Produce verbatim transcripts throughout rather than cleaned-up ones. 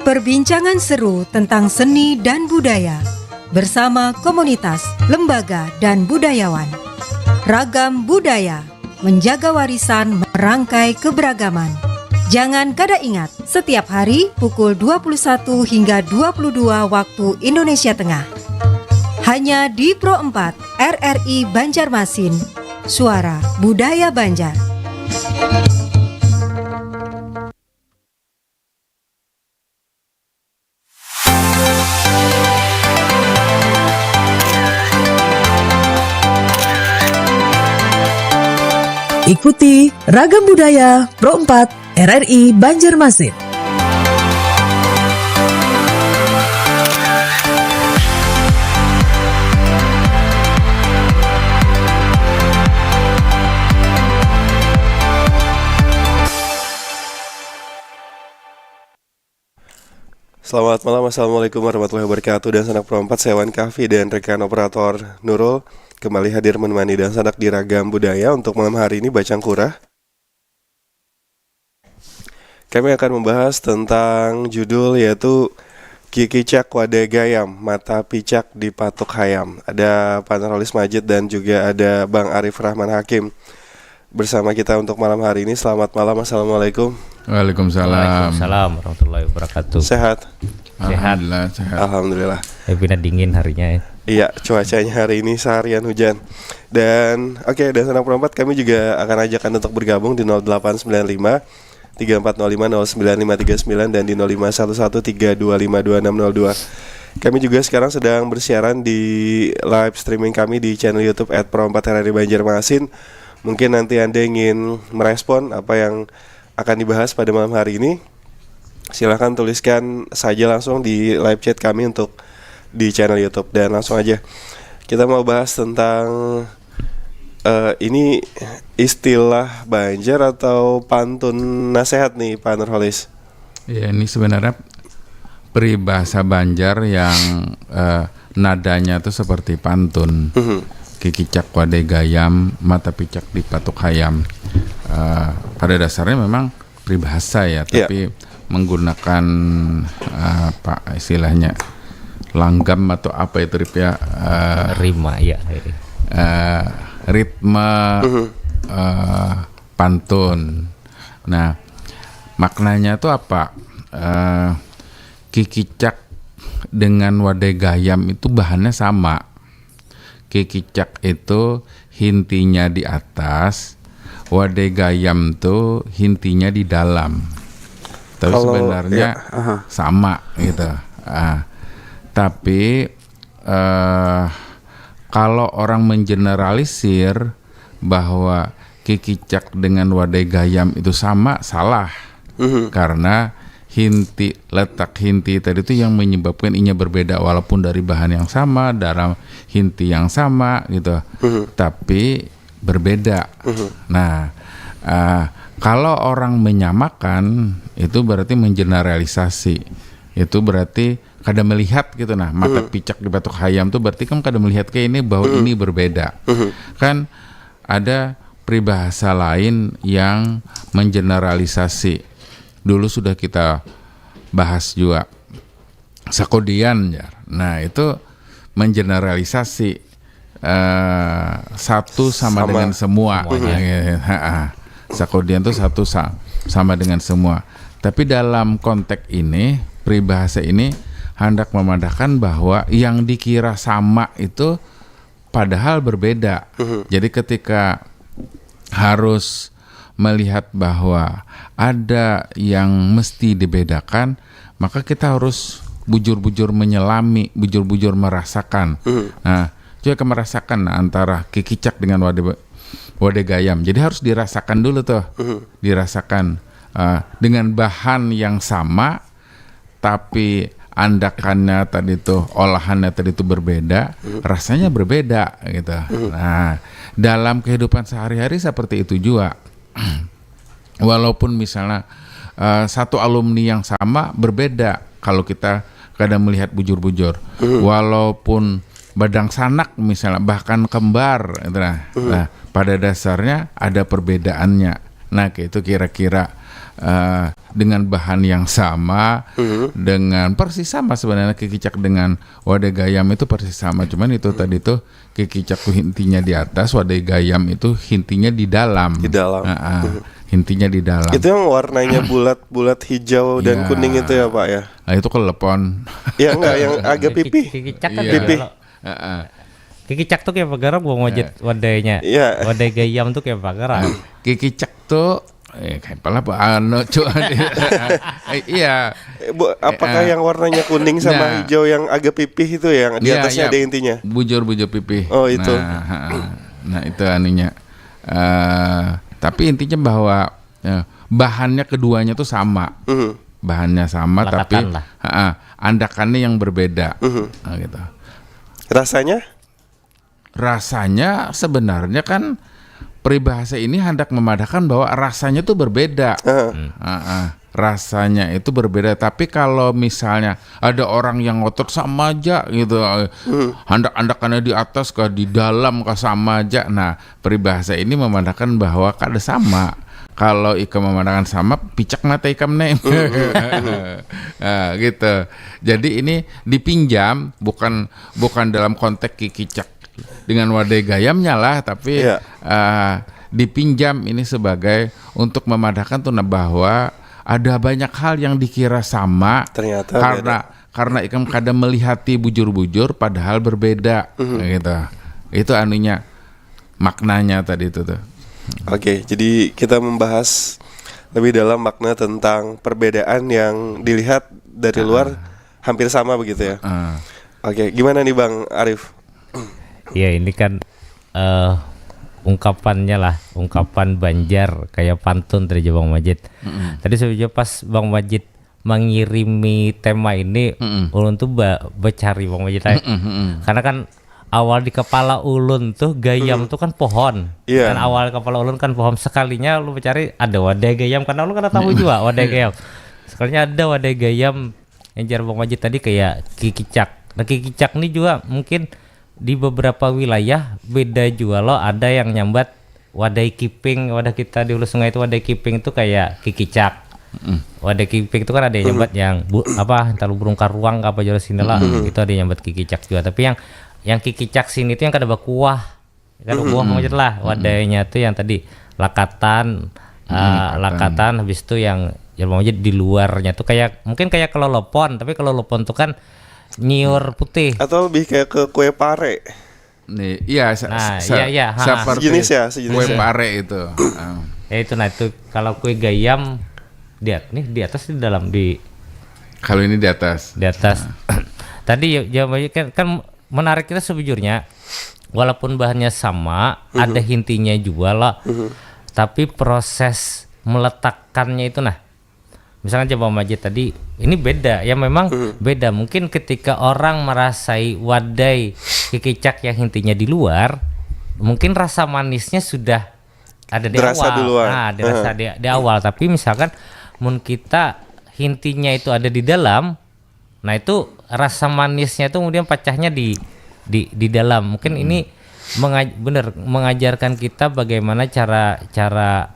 Perbincangan seru tentang seni dan budaya bersama komunitas, lembaga, dan budayawan. Ragam budaya menjaga warisan, merangkai keberagaman. Jangan kada ingat, setiap hari pukul dua puluh satu hingga dua puluh dua waktu Indonesia Tengah. Hanya di Pro empat, R R I Banjarmasin, suara budaya Banjar. Ikuti Ragam Budaya Pro empat R R I Banjarmasin. Selamat malam, assalamualaikum warahmatullahi wabarakatuh. Dan sanak perompat, saya Wan Kahfi dan rekan operator Nurul kembali hadir menemani dan sanak di Ragam Budaya untuk malam hari ini, Bacangkura. Kami akan membahas tentang judul, yaitu Kikicak Wadai Gayam, Mata Picak di Patuk Hayam. Ada Pak Nurholis Majid dan juga ada Bang Arif Rahman Hakim bersama kita untuk malam hari ini. Selamat malam, assalamualaikum. Waalaikumsalam. Waalaikumsalam warahmatullahi wabarakatuh. Sehat? Sehat. Alhamdulillah, sehat. Alhamdulillah. Eh, pina dingin harinya, ya. Iya, cuacanya hari ini seharian hujan. Dan, oke, dan sanak perompat, kami juga akan ajak Anda untuk bergabung di nol delapan sembilan lima, tiga empat nol lima, nol sembilan lima tiga sembilan dan di nol lima satu satu tiga dua lima dua enam nol dua. Kami juga sekarang sedang bersiaran di live streaming kami di channel YouTube at pro empat R R I Banjarmasin. Mungkin nanti Anda ingin merespon apa yang akan dibahas pada malam hari ini, silahkan tuliskan saja langsung di live chat kami untuk di channel YouTube. Dan langsung aja, kita mau bahas tentang, eh, ini istilah Banjar atau pantun nasehat nih, Pak Nurholis. Ya, ini sebenarnya peribahasa Banjar yang, eh, nadanya tuh seperti pantun. Mhm. Kikicak wadai gayam, mata picak di patuk hayam. Eh, pada dasarnya memang peribahasa, ya, iya, tapi menggunakan, eh, apa istilahnya, langgam atau apa itu, Rip, ya, eh, rima, ya, eh, ritme, mhm, eh, pantun. Nah, maknanya tuh apa? Eh, kikicak dengan wadai gayam itu bahannya sama. Kikicak itu hintinya di atas, wadai gayam tuh hintinya di dalam. Tapi kalau sebenarnya, ya, aha, sama gitu. Ah, tapi, eh, kalau orang mengeneralisir bahwa kikicak dengan wadai gayam itu sama, salah. Mhm. Karena hinti, letak hinti tadi itu yang menyebabkan inya berbeda, walaupun dari bahan yang sama, dalam hinti yang sama gitu. Mhm. Tapi berbeda. Mhm. Nah, eh, kalau orang menyamakan, itu berarti mengeneralisasi. Itu berarti kada melihat gitu. Nah, mata, mhm, picak di patuk hayam tuh berarti kan kada melihat ke ini bahwa, mhm, ini berbeda. Mhm. Kan ada peribahasa lain yang mengeneralisasi. Dulu sudah kita bahas juga. Sakudian, jar. Nah, itu mengeneralisasi, eh, satu sama, sama, dengan semua. Semuanya. Nah, gitu. Ha-ha. Sakudian tuh satu sa-, sama dengan semua. Tapi dalam konteks ini, peribahasa ini hendak memandahkan bahwa yang dikira sama itu padahal berbeda. Mhm. Jadi ketika harus melihat bahwa ada yang mesti dibedakan, maka kita harus bujur-bujur menyelami, bujur-bujur merasakan. Mhm. Nah, coba ke merasakan, nah, antara kikicak dengan wadai, wadai gayam. Jadi harus dirasakan dulu tuh. Mhm. Dirasakan, eh, dengan bahan yang sama, tapi andakannya tadi tuh, olahannya tadi tuh berbeda, mhm, rasanya berbeda gitu. Mhm. Nah, dalam kehidupan sehari-hari seperti itu juga. Walaupun misalnya, eh, satu alumni yang sama berbeda kalau kita kadang melihat bujur-bujur. Mhm. Walaupun badangsanak misalnya, bahkan kembar gitu, nah. Mhm. Nah, pada dasarnya ada perbedaannya. Nah, kayak itu kira-kira. eh, dengan bahan yang sama, dengan persis sama sebenarnya kikicak dengan wadai gayam itu persis sama. Cuman itu tadi tuh kikicak tuh intinya di atas, wadai gayam itu intinya di dalam. Di dalam. Ah, ah. Intinya di dalam. Itu yang warnanya bulat-bulat hijau dan Ya. Kuning itu ya, Pak, ya? Ah, itu kelepon. Ya, enggak, yang agak pipih. Kikicak kan Iya. gitu Pipih. loh. Ah, ah. Kikicak tuh kayak pagarang, Bang Majid, wadainya. Iya. Wadai gayam tuh kayak pagarang. Kikicak tuh eh kayak apa lah, Pak, anu, cuy. Eh, iya. Eh, Bu, apakah Eh, yang warnanya kuning sama nah. Hijau yang agak pipih itu ya, yang di Iya, atasnya iya. Ada intinya? Bujur-bujur pipih. Oh, itu. Nah, ha-ha. Nah, itu anunya. Eh, tapi intinya bahwa eh, bahannya keduanya tuh sama. Mhm. Bahannya sama, Lakatan tapi lah. ha-ha, andakannya yang berbeda. Mhm. Nah, gitu. Rasanya? Rasanya sebenarnya kan peribahasa ini hendak memadahkan bahwa rasanya tuh berbeda. Heeh. Heeh. Rasanya itu berbeda. Tapi kalau misalnya ada orang yang ngotot sama aja gitu, handak-handakannya di atas kah, di dalam kah, sama aja. Nah, peribahasa ini memandangkan bahwa kada sama. Kalau ikam memandangkan sama, picak mata ikam nih. Nah, gitu. Jadi ini dipinjam, bukan bukan dalam konteks kikicak dengan wadai gayamnya lah, tapi Iya. eh, dipinjam ini sebagai untuk memadahkan tuh, nah, bahwa ada banyak hal yang dikira sama Ternyata karena karena ikam kada melihati bujur-bujur padahal berbeda gitu. Itu anunya, maknanya tadi itu tuh. Oke, jadi kita membahas lebih dalam makna tentang perbedaan yang dilihat dari luar hampir sama begitu ya. Ah. Oke, gimana nih Bang Arif? Ya, ini kan eh ungkapannya lah, ungkapan Banjar kayak pantun dari Bang Majid. Tadi sebenarnya pas Bang Majid mengirimi tema ini, ulun tuh ba becari Bang Majid ai. Karena kan awal di kepala ulun tuh gayam tuh kan pohon. Iya. Dan awal kepala ulun kan pohon, sekalinya ulun becari ada wadai gayam karena ulun kada tahu juga wadai gayam. Sekalinya ada wadai gayam yang jar Bang Majid tadi kayak kikicak. Nah, kikicak nih juga mungkin di beberapa wilayah beda juga loh. Ada yang nyambat wadai kiping, wadah kita di Hulu Sungai itu wadai kiping itu kayak kikicak. Wadai kiping itu kan ada yang nyambat yang bu, apa, entah lu burung karuang ke apa, jelas sini lah. Itu ada yang nyambat kikicak juga. Tapi yang yang kikicak sini itu yang kada bakuah. Kada bakuah, Bang Majid lah. Wadainya tuh yang tadi lakatan, eh, lakatan, habis itu yang ya Bang Majid di luarnya tuh kayak mungkin kayak kelolopon, tapi kelolopon tuh kan nyiur putih. Atau lebih kayak ke kue pare? Nih, iya, sa- Nah, sa- iya, iya, ha. Seperti Sejenis ya, sejenis kue ya. Pare itu. Ah. Ya itu, nah itu kalau kue gayam di at- nih di atas, di dalam, di Kalau ini di atas. di atas. Tadi ya, jawabannya kan, kan menarik kita sebujurnya, walaupun bahannya sama, ada intinya juga lah. Tapi proses meletakkannya itu, nah, misalnya coba Majid tadi, ini beda ya, memang beda. Mungkin ketika orang merasai wadai kikicak yang intinya di luar, mungkin rasa manisnya sudah ada di Terasa awal. Duluan. Nah, dirasa di, di awal. Tapi misalkan mun kita intinya itu ada di dalam, nah itu rasa manisnya itu kemudian pecahnya di di di dalam. Mungkin ini mengaj- benar mengajarkan kita bagaimana cara cara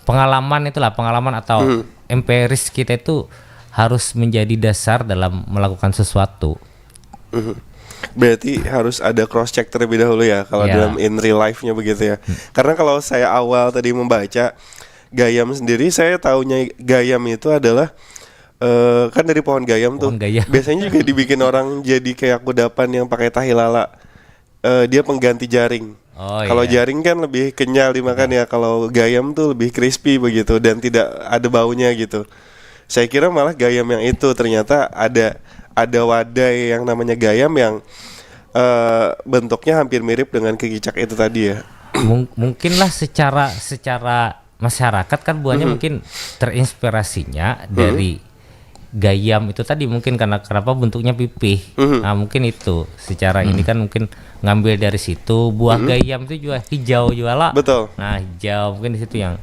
pengalaman itulah, pengalaman atau empiris kita itu harus menjadi dasar dalam melakukan sesuatu. Mhm. Berarti harus ada cross check terlebih dahulu ya kalau Ya. Dalam in real life-nya begitu ya. Karena kalau saya awal tadi membaca gayam sendiri, saya taunya gayam itu adalah eh, kan dari pohon gayam tuh. Pohon gayam. Biasanya juga dibikin orang jadi kayak kudapan yang pakai tahi lala. Eh, dia pengganti jaring. Oh, Kalau iya. Jaring kan lebih kenyal dimakan ya, kalau gayam tuh lebih crispy begitu dan tidak ada baunya gitu. Saya kira malah gayam yang itu, ternyata ada ada wadai yang namanya gayam yang eh, bentuknya hampir mirip dengan kikicak itu tadi ya. Mung- mungkinlah secara secara masyarakat kan buahnya mungkin terinspirasinya dari gayam itu tadi, mungkin karena kenapa bentuknya pipih. Nah, mungkin itu secara ini kan mungkin ngambil dari situ. Buah gayam itu juga hijau juga lah. Betul. Nah, hijau mungkin di situ yang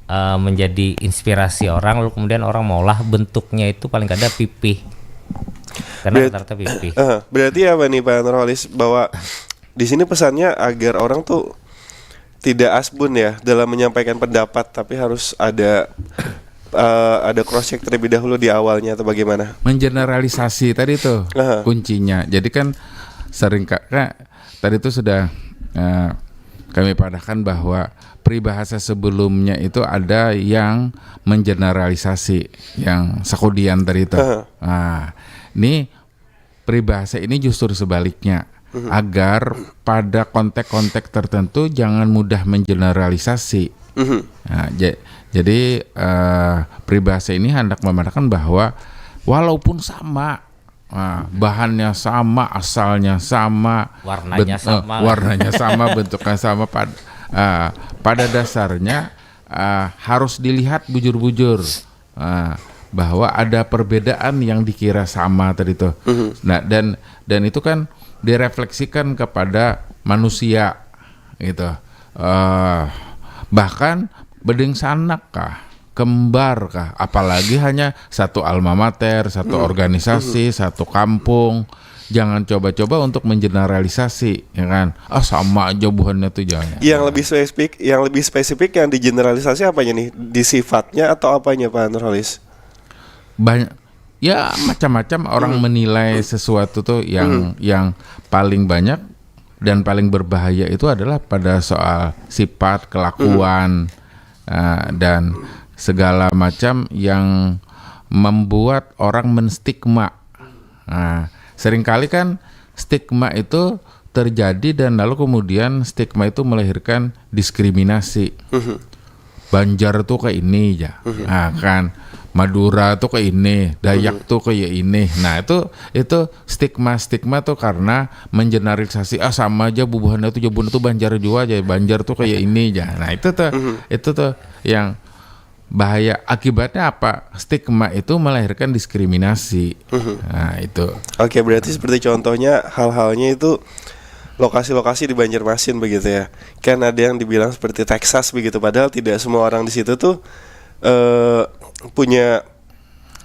eh, menjadi inspirasi orang, lalu kemudian orang maulah bentuknya itu paling kada pipih. Karena Ber- rata-rata pipih. Eh, berarti apa nih Pak Nurholis, bahwa di sini pesannya agar orang tuh tidak asbun ya dalam menyampaikan pendapat, tapi harus ada eh, ada cross check terlebih dahulu di awalnya atau bagaimana? Mengeneralisasi tadi tuh Aha. kuncinya. Jadi kan sering ka- ka- tadi tuh sudah eh, kami padahkan bahwa peribahasa sebelumnya itu ada yang mengeneralisasi, yang sakudian tadi itu. Aha. Nah, ini peribahasa ini justru sebaliknya, agar pada konteks-konteks tertentu jangan mudah mengeneralisasi. Mhm. Nah, ja- jadi eh, peribahasa ini hendak memandangkan bahwa walaupun sama, nah, bahannya sama, asalnya sama, Warnanya eh, sama. warnanya sama, bentuknya sama, pad- eh, pada dasarnya eh, harus dilihat bujur-bujur eh, bahwa ada perbedaan yang dikira sama tadi tuh. Nah, dan dan itu kan direfleksikan kepada manusia gitu. Eh, bahkan bedengsanak kah, kembar kah, apalagi hanya satu alma mater, satu organisasi, satu kampung. Jangan coba-coba untuk mengeneralisasi, ya kan? Ah, sama aja buhannya tuh, jangan. Yang lebih spesifik, yang lebih spesifik yang digeneralisasi apanya nih? Di sifatnya atau apanya, Pak Nurholis? Banyak, ya, macam-macam orang menilai sesuatu tuh. Yang yang paling banyak dan paling berbahaya itu adalah pada soal sifat, kelakuan, eh, dan segala macam yang membuat orang menstigma. Nah, seringkali kan stigma itu terjadi dan lalu kemudian stigma itu melahirkan diskriminasi. Banjar tuh kayak ini ya, nah, kan, Madura tuh kayak ini, Dayak tuh kayak ini. Nah, itu itu stigma stigma tuh karena mengeneralisasi, ah, sama aja bubuhannya tuh, jabun tuh Banjar juga aja, Banjar tuh kayak ini ya. Nah, itu tuh itu tuh yang bahaya. Akibatnya apa? Stigma itu melahirkan diskriminasi. Nah, itu. Oke, berarti seperti contohnya hal-halnya itu lokasi-lokasi di Banjarmasin begitu ya. Kan ada yang dibilang seperti Texas begitu, padahal tidak semua orang di situ tuh eh, punya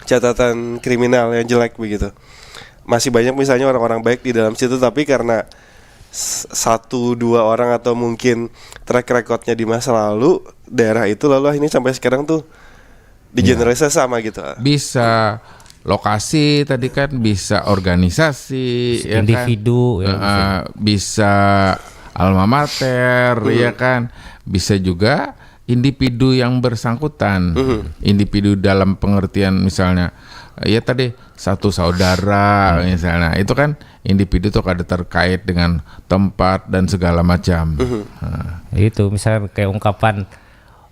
catatan kriminal yang jelek begitu. Masih banyak misalnya orang-orang baik di dalam situ, tapi karena s- satu dua orang atau mungkin track recordnya di masa lalu daerah itu, lalu akhirnya sampai sekarang tuh digeneralisasi sama gitu. Bisa lokasi tadi kan, bisa organisasi, ya kan? Individu, ya, Heeh, bisa alma mater, ya kan? Bisa juga individu yang bersangkutan. Individu dalam pengertian misalnya, ya tadi, satu saudara misalnya, itu kan individu tuh kada terkait dengan tempat dan segala macam. Nah, Itu misalnya kayak ungkapan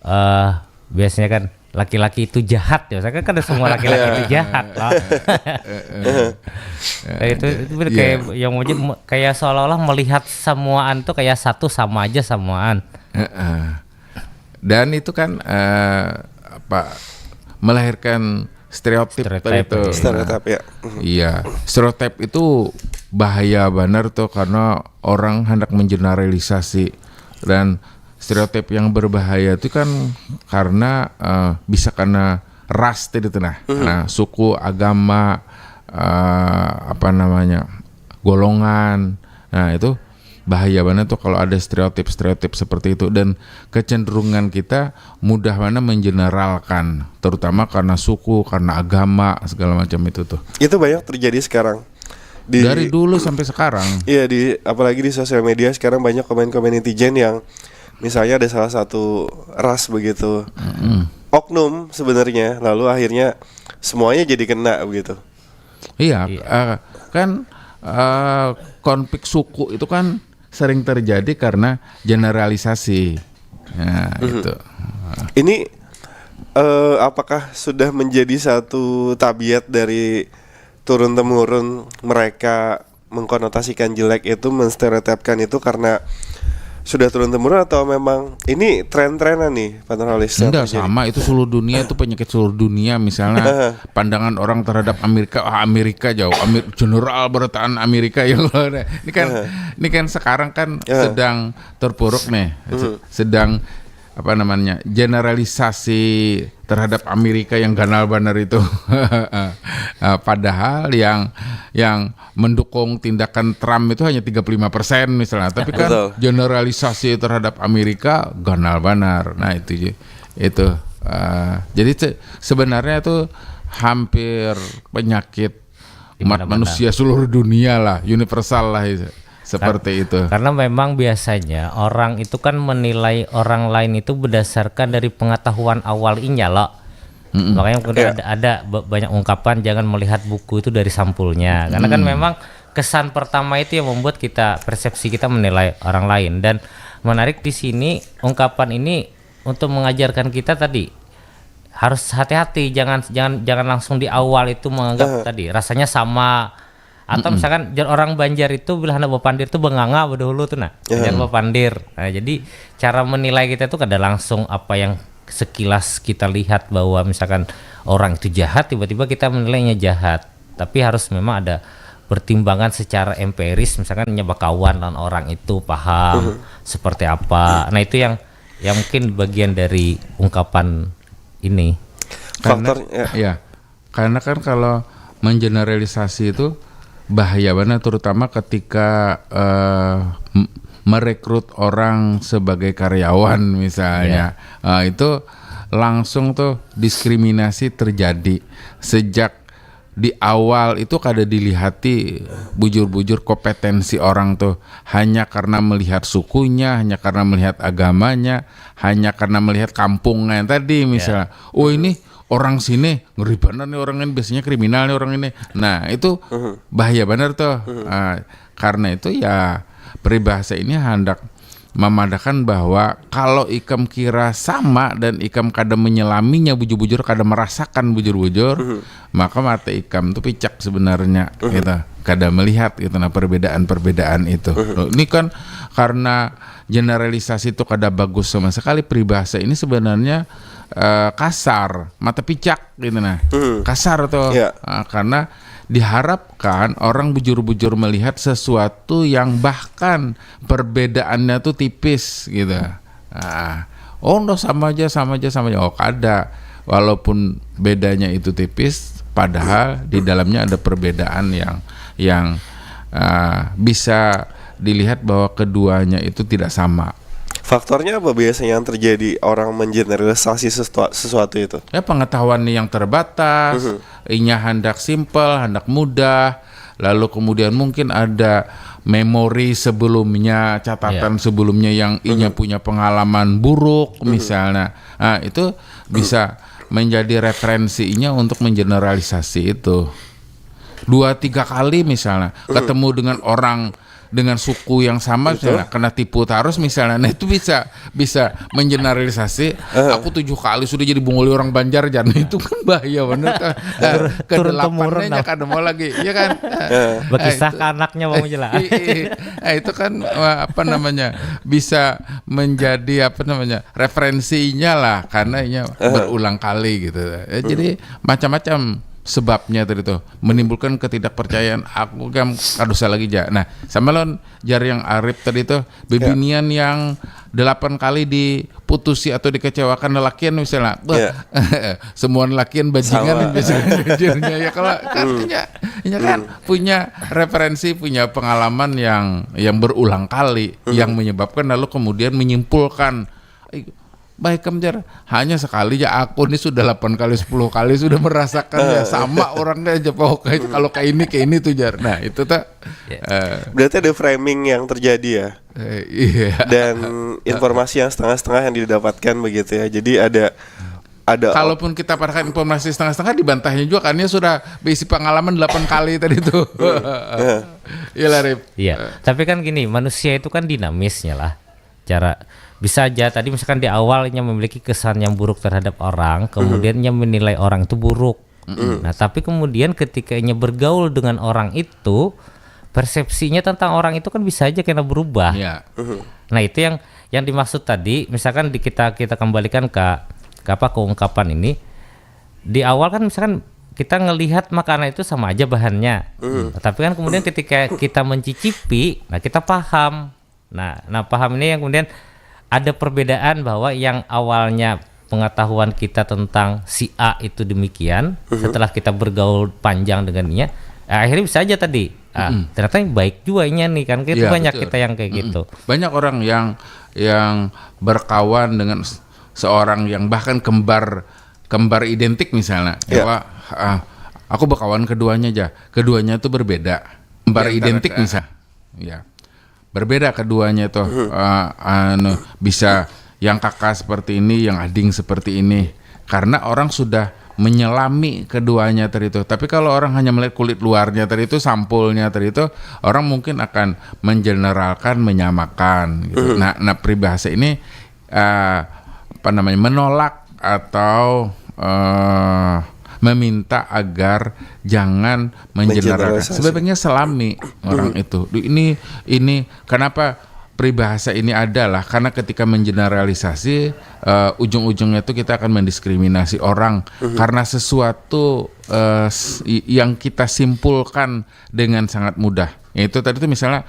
eh biasanya kan laki-laki itu jahat ya. Saya kan kada semua laki-laki itu jahat lah. Kayak itu, itu bener Iya. Kayak yang mau kayak seolah-olah melihat samuaan tuh kayak satu sama aja samuaan. Heeh. Dan itu kan eh, apa, melahirkan stereotip tadi Stereotip, itu. iya. Stereotip ya. Iya, stereotip itu bahaya benar tuh karena orang hendak mengeneralisasi. Dan stereotip yang berbahaya itu kan karena eh, bisa karena ras tadi tuh, nah, karena suku, agama, eh, apa namanya, golongan. Nah, itu bahaya banget tuh kalau ada stereotip-stereotip seperti itu, dan kecenderungan kita mudah mana mengeneralkan, terutama karena suku, karena agama, segala macam itu tuh. Itu banyak terjadi sekarang di Dari dulu sampai sekarang. Iya, di apalagi di sosial media sekarang banyak komen-komen netizen yang misalnya ada salah satu ras begitu, oknum sebenarnya, lalu akhirnya semuanya jadi kena begitu. Iya, eh, kan eh, konflik suku itu kan sering terjadi karena generalisasi. Nah, itu. Ini eh, apakah sudah menjadi satu tabiat dari turun temurun mereka mengkonotasikan jelek itu, menstereotipkan itu karena sudah turun temurun, atau memang ini tren-trenan nih, Pak Nurholis, yang Enggak, terjadi? Sama, itu seluruh dunia, itu penyakit seluruh dunia. Misalnya pandangan orang terhadap Amerika, ah, Amerika jauh, Amir, general berataan Amerika ya. Ini kan ini kan sekarang kan sedang terpuruk nih, se- sedang apa namanya, generalisasi terhadap Amerika yang ganal banar itu. Eh, padahal yang yang mendukung tindakan Trump itu hanya tiga puluh lima persen misalnya, tapi kan Betul. generalisasi terhadap Amerika ganal banar. Nah, itu je- itu Eh, jadi se- sebenarnya tuh hampir penyakit Di umat mana-mana. Manusia seluruh dunia lah, universal lah itu. Seperti itu. Karena memang biasanya orang itu kan menilai orang lain itu berdasarkan dari pengetahuan awal inya loh. Makanya kemudian ada, ada ba- banyak ungkapan, "Jangan melihat buku itu dari sampulnya." Karena kan memang kesan pertama itu yang membuat kita, persepsi kita menilai orang lain. Dan menarik di sini, ungkapan ini untuk mengajarkan kita tadi harus hati-hati, jangan jangan jangan langsung di awal itu menganggap tadi rasanya sama. Atau misalkan jar orang Banjar itu bila hendak bapandir tuh benganga bedahulu tuh nah. Jar bapandir. Nah, jadi cara menilai kita tuh kada langsung apa yang sekilas kita lihat bahwa misalkan orang itu jahat, tiba-tiba kita menilainya jahat. Tapi harus memang ada pertimbangan secara empiris, misalkan nya bakawan lawan orang itu, paham seperti apa. Nah, itu yang yang mungkin bagian dari ungkapan ini. Karena- Faktor ya. Ya, karena kan kalau mengeneralisasi itu bahaya banget, terutama ketika eh, m- merekrut orang sebagai karyawan misalnya. Nah, itu langsung tuh diskriminasi terjadi sejak di awal itu kada dilihati bujur-bujur kompetensi orang tuh hanya karena melihat sukunya, hanya karena melihat agamanya, hanya karena melihat kampungnya tadi misalnya. Oh, ini orang sini ngeri banget nih orang ini, biasanya kriminal nih orang ini. Nah, itu bahaya banget tuh. Ah, karena itu ya peribahasa ini hendak memadahkan bahwa kalau ikam kira sama dan ikam kada menyelaminya bujur-bujur, kada merasakan bujur-bujur, maka mata ikam tuh picak sebenarnya gitu, kada melihat gitu nah perbedaan-perbedaan itu. Loh, ini kan karena generalisasi itu kada bagus sama sekali, peribahasa ini sebenarnya eh, kasar, mata picak gitu nah, kasar tuh. Ya. Ah, karena diharapkan orang bujur-bujur melihat sesuatu yang bahkan perbedaannya tuh tipis gitu. Ah, oh no, sama aja, sama aja, sama aja. Oh, kada. Walaupun bedanya itu tipis, padahal di dalamnya ada perbedaan yang yang ah, bisa dilihat bahwa keduanya itu tidak sama. Faktornya apa biasanya yang terjadi orang mengeneralisasi sesuatu, sesuatu itu? Ya, pengetahuan yang terbatas, inya hendak simple, hendak mudah, lalu kemudian mungkin ada memori sebelumnya, catatan sebelumnya yang inya punya pengalaman buruk misalnya. Nah, itu bisa menjadi referensinya untuk mengeneralisasi itu. Dua tiga kali misalnya ketemu dengan orang dengan suku yang sama misalnya, kena tipu terus misalnya, nah itu bisa bisa mengeneralisasi. Aku tujuh kali sudah jadi bunguli orang Banjar, jar. Nah, itu kan bahaya bener kan. Nah, Turun temurun kedelapannya lah. Kada mau lagi, ya kan? Berkisah Nah, ke anaknya mau jelas. Iya. Nah, itu kan apa namanya, bisa menjadi apa namanya, referensinya lah, karena ini berulang kali gitu. Ya, jadi macam-macam sebabnya tadi tuh menimbulkan ketidakpercayaan. Aku kan kada usah lagi ja. Nah, sama lawan jar yang Arif tadi tuh, bibinian yang delapan kali diputusi atau dikecewakan lelakian misalnya. Beuh. Iya. Semua lelakian bajingan Sama. Biasanya ya kalau kan punya, punya kan punya referensi, punya pengalaman yang yang berulang kali yang menyebabkan lalu kemudian menyimpulkan, "Ai, baik kam jar, hanya sekali ya, aku nih sudah delapan kali, sepuluh kali sudah merasakan ya sama orangnya aja pokoknya kalau kayak ini kayak ini tuh jar." Nah, itu tuh eh, Berarti ada framing yang terjadi ya. eh, iya. Dan informasi yang setengah-setengah yang didapatkan begitu ya. Jadi ada ada Kalaupun kita pakai informasi setengah-setengah, dibantahnya juga kan, ya sudah berisi pengalaman delapan kali tadi tuh. Iya lah, Rip. Iya, tapi kan gini, manusia itu kan dinamisnya lah. Cara bisa aja tadi misalkan di awalnya memiliki kesan yang buruk terhadap orang, kemudiannya menilai orang itu buruk. Nah, tapi kemudian ketikanya bergaul dengan orang itu, persepsinya tentang orang itu kan bisa aja kena berubah. Ya. Nah, itu yang yang dimaksud tadi, misalkan di kita kita kembalikan ke ke apa, ke ungkapan ini. Di awal kan misalkan kita ngelihat makanan itu sama aja bahannya. Tapi kan kemudian ketika kita mencicipi, nah kita paham. Nah, nah paham ini yang kemudian ada perbedaan bahwa yang awalnya pengetahuan kita tentang si A itu demikian, setelah kita bergaul panjang dengannya, eh, akhirnya bisa aja tadi. Ah, ternyata yang baik juga inya nih kan. Itu Iya, banyak betul. Kita yang kayak gitu. Banyak orang yang yang berkawan dengan s- seorang yang bahkan kembar kembar identik misalnya, ya, ya. Wah, ah, aku bekawan keduanya aja, keduanya tuh berbeda, kembar identik misalnya, ya, berbeda keduanya tuh, hmm. Uh, anu, bisa yang kakak seperti ini, yang ading seperti ini, karena orang sudah menyelami keduanya tadi itu. Tapi kalau orang hanya melihat kulit luarnya tadi itu, sampulnya tadi itu, orang mungkin akan mengeneralkan, menyamakan gitu. Hmm. Nah, nah, peribahasa ini uh, apa namanya, menolak atau uh, meminta agar jangan mengeneralkan. Sebaiknya selami orang itu. Ini ini kenapa peribahasa ini adalah karena ketika mengeneralisasi, uh, ujung-ujungnya itu kita akan mendiskriminasi orang karena sesuatu uh, yang kita simpulkan dengan sangat mudah. Itu tadi tuh misalnya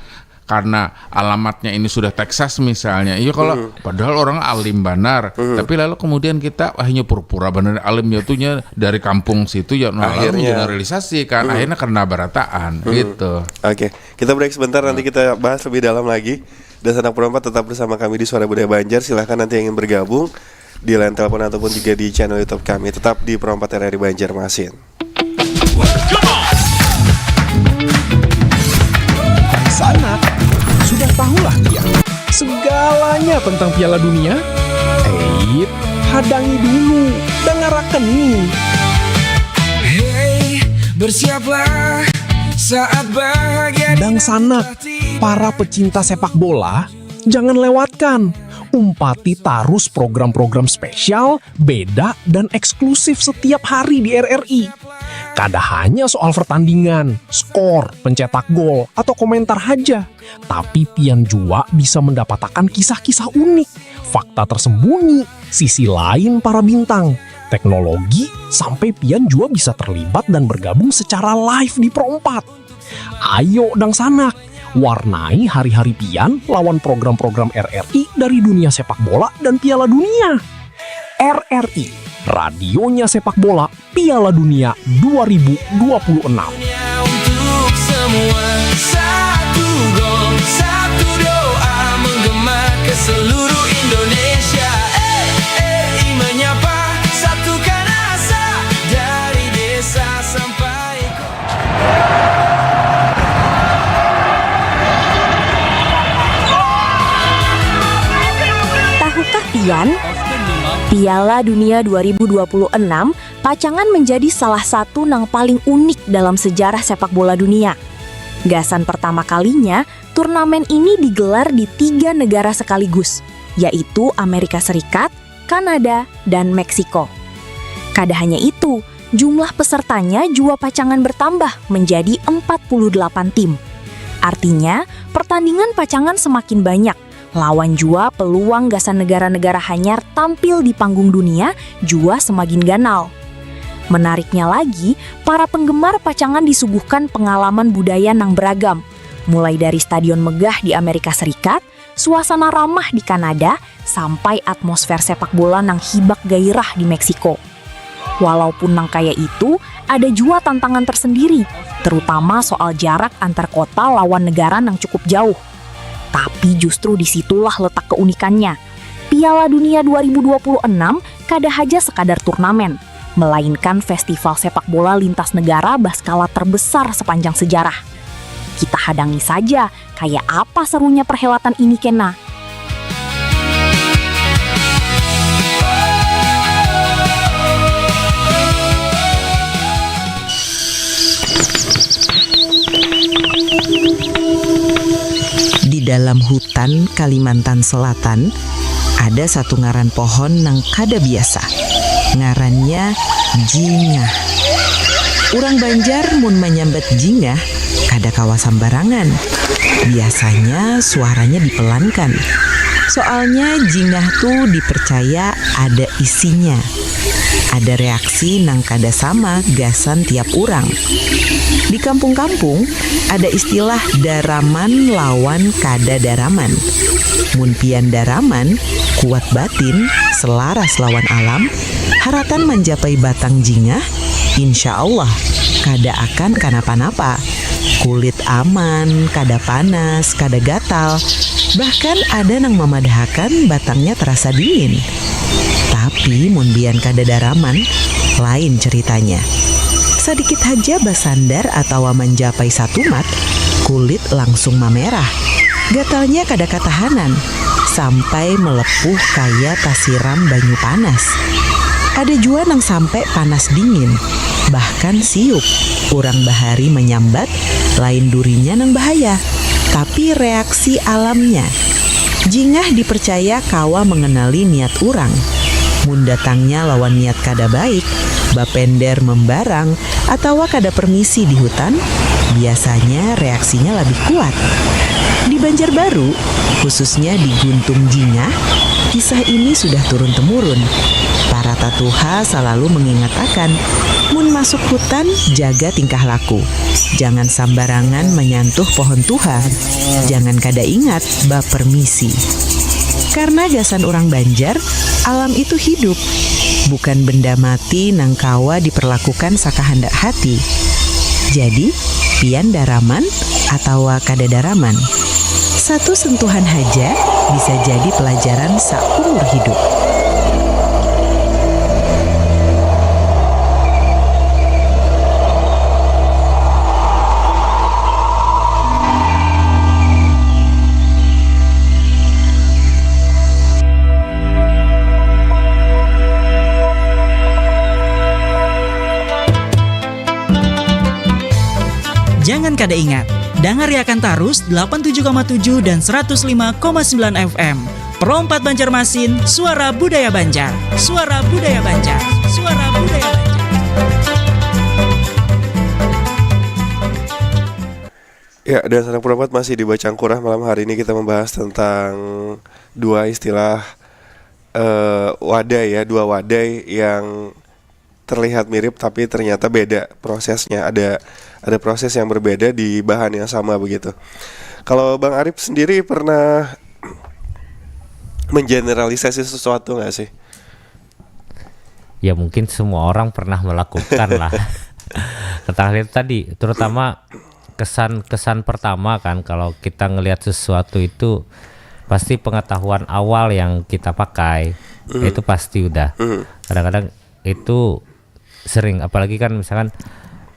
karena alamatnya ini sudah Texas misalnya. Iya, kalau hmm. Padahal orang alim banar, hmm. Tapi lalu kemudian kita, wah, ini pura-pura banar alim ya tuhnya dari kampung situ ya, nah, akhirnya generalisasi kan, hmm. Akhirnya kena barataan hmm. Gitu. Oke, kita break sebentar, nanti kita bahas lebih dalam lagi. Dan sanak perompat tetap bersama kami di Suara Budaya Banjar. Silahkan nanti yang ingin bergabung di line telepon ataupun juga di channel YouTube kami. Tetap di Perompat R R I Banjarmasin. Sanak, sudah tahulah dia segalanya tentang Piala Dunia? Eits, hadangi dulu, dangarakan nih. Hey, bersiaplah saat bahagia. Dangsanak, para pecinta sepak bola, jangan lewatkan. Umpati tarus program-program spesial, beda, dan eksklusif setiap hari di R R I. Kada hanya soal pertandingan, skor, pencetak gol, atau komentar haja, tapi pian jua bisa mendapatakan kisah-kisah unik, fakta tersembunyi, sisi lain para bintang, teknologi, sampai pian jua bisa terlibat dan bergabung secara live di Perompat. Ayo dangsanak, warnai hari-hari pian lawan program-program R R I dari dunia sepak bola dan Piala Dunia. R R I, radionya sepak bola Piala Dunia dua ribu dua puluh enam. Untuk semua, satu gol, satu doa menggema ke seluruh Indonesia. Eh, R R I menyapa, satukan asa dari desa sampai Tahukah pian? Piala Dunia dua ribu dua puluh enam pacangan menjadi salah satu nang paling unik dalam sejarah sepak bola dunia. Gasan pertama kalinya, turnamen ini digelar di tiga negara sekaligus, yaitu Amerika Serikat, Kanada, dan Meksiko. Kada hanya itu, jumlah pesertanya jua pacangan bertambah menjadi empat puluh delapan tim. Artinya, pertandingan pacangan semakin banyak, lawan jua peluang gasan negara-negara hanyar tampil di panggung dunia jua semakin ganal. Menariknya lagi, para penggemar pacangan disuguhkan pengalaman budaya nang beragam, mulai dari stadion megah di Amerika Serikat, suasana ramah di Kanada, sampai atmosfer sepak bola nang hibak gairah di Meksiko. Walaupun nang kaya itu, ada jua tantangan tersendiri, terutama soal jarak antar kota lawan negara nang cukup jauh. Tapi justru disitulah letak keunikannya. Piala Dunia dua ribu dua puluh enam kada haja sekadar turnamen, melainkan festival sepak bola lintas negara berskala terbesar sepanjang sejarah. Kita hadangi saja kaya apa serunya perhelatan ini kena. Di dalam hutan Kalimantan Selatan, ada satu ngaran pohon nang kada biasa. Ngarannya jingah. Urang Banjar mun manyambat jingah, kada kawa sambarangan. Biasanya suaranya dipelankan. Soalnya jingah tu dipercaya ada isinya. Ada reaksi nang kada sama gasan tiap urang. Di kampung-kampung, ada istilah daraman lawan kada daraman. Mun pian daraman, kuat batin, selaras lawan alam, haratan manjapai batang jingah, insya Allah, kada akan kanapa-napa. Kulit aman, kada panas, kada gatal. Bahkan ada nang mamadahakan batangnya terasa dingin. Tapi mun bian kada daraman, lain ceritanya. Sadikit haja basandar atawa manjapai satumat, kulit langsung mamerah. Gatalnya kada katahanan, sampai melepuh kaya tasiram banyu panas. Ada jua nang sampai panas dingin, bahkan siup. Urang bahari manyambat, lain durinya nang bahaya, tapi reaksi alamnya. Jingah dipercaya kawa mengenali niat urang. Mun datangnya lawan niat kada baik, bapender membarang, atawa kada permisi di hutan, biasanya reaksinya labih kuat. Di Banjarbaru, khususnya di Guntung Jingah, kisah ini sudah turun-temurun. Para tatuha salalu mengingatakan, mun masuk hutan, jaga tingkah laku. Jangan sambarangan manyantuh pohon tuha. Jangan kada ingat bapermisi. Karena gasan urang Banjar, alam itu hidup, bukan benda mati nang kawa diperlakukan sakahandak hati. Jadi, pian daraman atawa kada daraman. Satu sentuhan haja bisa jadi pelajaran saumur hidup. Jangan kada ingat, dangariakan tarus delapan tujuh koma tujuh dan seratus lima koma sembilan F M. Pro empat Banjarmasin, suara budaya Banjar. Suara budaya Banjar. Suara budaya Banjar. Ya, dan Sanak Pro empat masih di Bacang Kurah. Malam hari ini kita membahas tentang dua istilah eh, wadai ya, dua wadai yang terlihat mirip tapi ternyata beda prosesnya. Ada ada proses yang berbeda di bahan yang sama begitu. Kalau Bang Arif sendiri pernah mengeneralisasi sesuatu nggak sih? Ya mungkin semua orang pernah melakukan lah. Tentang itu tadi, terutama kesan-kesan pertama kan, kalau kita ngelihat sesuatu itu pasti pengetahuan awal yang kita pakai itu pasti udah. Kadang-kadang itu sering, apalagi kan misalkan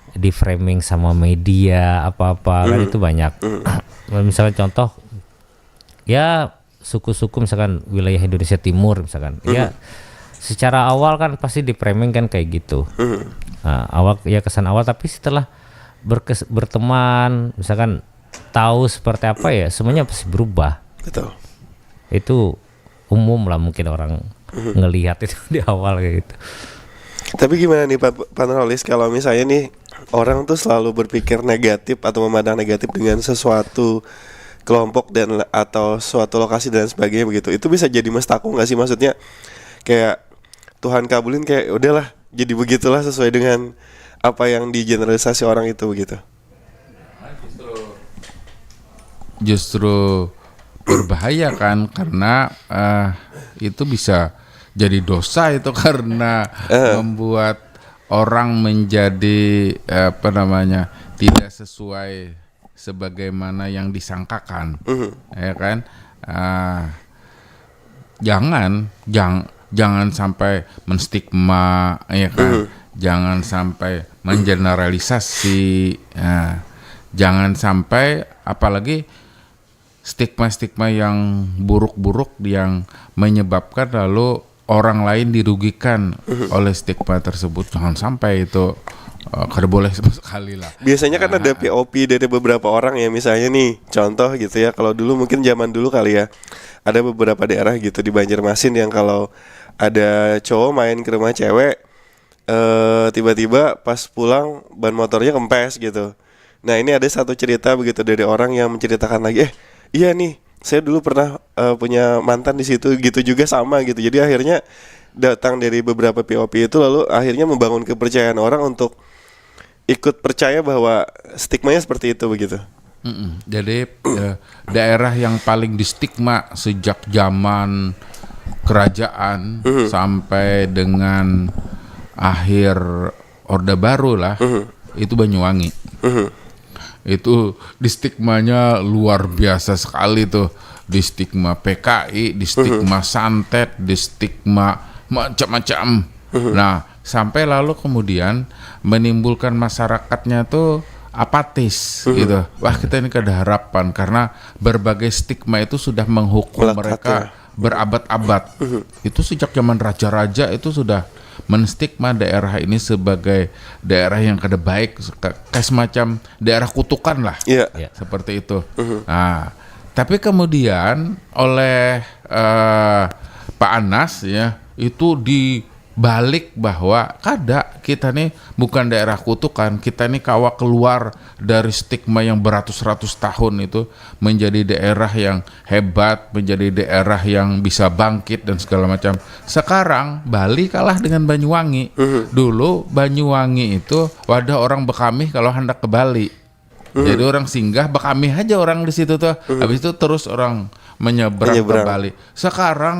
di framing sama media apa-apa kan itu banyak. Misalkan contoh, ya, suku-suku misalkan wilayah Indonesia Timur misalkan, ya, secara awal kan pasti di framing kan kayak gitu. Nah, awal, ya, kesan awal, tapi setelah berkes- berteman, misalkan tahu seperti apa, ya semuanya pasti berubah. Betul. Itu umum lah, mungkin orang ngelihat itu di awal kayak gitu. Tapi gimana nih Pak Panrolis, kalau misalnya nih orang tuh selalu berpikir negatif atau memandang negatif dengan sesuatu kelompok dan atau suatu lokasi dan sebagainya begitu, itu bisa jadi mestaku nggak sih? Maksudnya kayak Tuhan kabulin, kayak udahlah, jadi begitulah sesuai dengan apa yang digeneralisasi orang itu begitu. Justru berbahaya kan, karena uh, itu bisa jadi dosa itu karena uh. membuat orang menjadi apa namanya, tidak sesuai sebagaimana yang disangkakan, uh. Ya kan? Uh, jangan jang, jangan sampai menstigma, ya kan? Uh. Jangan sampai mengeneralisasi, uh. Jangan sampai, apalagi stigma-stigma yang buruk-buruk yang menyebabkan lalu orang lain dirugikan uh-huh. oleh stigma tersebut. Jangan sampai itu uh, kada boleh sama sekali lah. Biasanya kan uh-huh. ada P O P dari beberapa orang ya, misalnya nih, contoh gitu ya, kalau dulu, mungkin zaman dulu kali ya, ada beberapa daerah gitu di Banjarmasin yang kalau ada cowok main ke rumah cewek, uh, tiba-tiba pas pulang ban motornya kempes gitu. Nah, ini ada satu cerita begitu dari orang yang menceritakan lagi, eh, iya nih, saya dulu pernah uh, punya mantan di situ gitu juga, sama gitu. Jadi akhirnya datang dari beberapa P O P itu, lalu akhirnya membangun kepercayaan orang untuk ikut percaya bahwa stigmanya seperti itu begitu. Mm-mm. Jadi uh, daerah yang paling distigma sejak zaman kerajaan mm-hmm. sampai dengan akhir Orde Baru lah, mm-hmm. itu Banyuwangi. Mm-hmm. Itu distigmanya luar biasa sekali tuh. di stigma P K I, di stigma santet, di stigma macam-macam. Nah, sampai lalu kemudian menimbulkan masyarakatnya tuh apatis gitu. Wah, kita ini kada harapan karena berbagai stigma itu sudah menghukum Melekat, mereka ya. Berabad-abad. Itu sejak zaman raja-raja itu sudah menstigma daerah ini sebagai daerah yang kada baik, kayak semacam daerah kutukan lah. Iya. Iya. Seperti itu. Nah, tapi kemudian oleh eh, Pak Anas ya, itu dibalik bahwa kada, kita nih bukan daerah kutukan, kita nih kawa keluar dari stigma yang beratus-ratus tahun itu menjadi daerah yang hebat, menjadi daerah yang bisa bangkit dan segala macam. Sekarang Bali kalah dengan Banyuwangi. Dulu Banyuwangi itu wadah orang bekamih kalau hendak ke Bali. Jadi orang singgah bekamih aja orang di situ tuh. Habis itu terus orang menyeberang, Menyeberang. ke Bali. Sekarang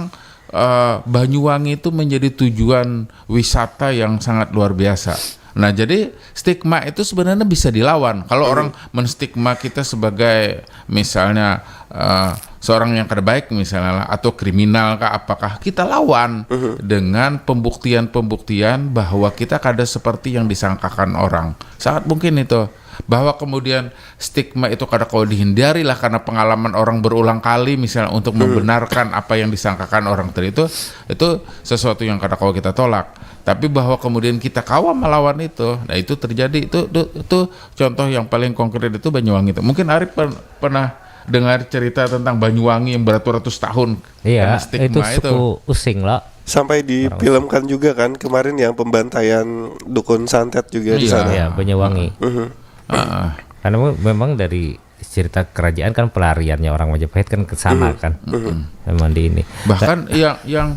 eh, Banyuwangi itu menjadi tujuan wisata yang sangat luar biasa. Nah, jadi stigma itu sebenarnya bisa dilawan. Kalau orang menstigma kita sebagai misalnya eh, seorang yang kada baik misalnya lah, atau kriminal kah apakah, kita lawan dengan pembuktian-pembuktian bahwa kita kada seperti yang disangkakan orang. Sangat mungkin itu bahwa kemudian stigma itu kada kau dihindari lah karena pengalaman orang berulang kali misalnya untuk membenarkan apa yang disangkakan orang tadi itu, itu sesuatu yang kada kau kita tolak. Tapi bahwa kemudian kita kawa melawan itu, nah itu terjadi itu itu, itu contoh yang paling konkret itu Banyuwangi itu. Mungkin Arif per- pernah dengar cerita tentang Banyuwangi yang beratus-ratus tahun Iya, kena stigma itu suku Using lah. Sampai difilmkan juga kan kemarin yang pembantaian dukun santet juga di Iya. sana. Ya, Banyuwangi. Heeh. Karena memang dari cerita kerajaan kan pelariannya orang Majapahit kan ke sana kan. Memang di ini. Bahkan yang yang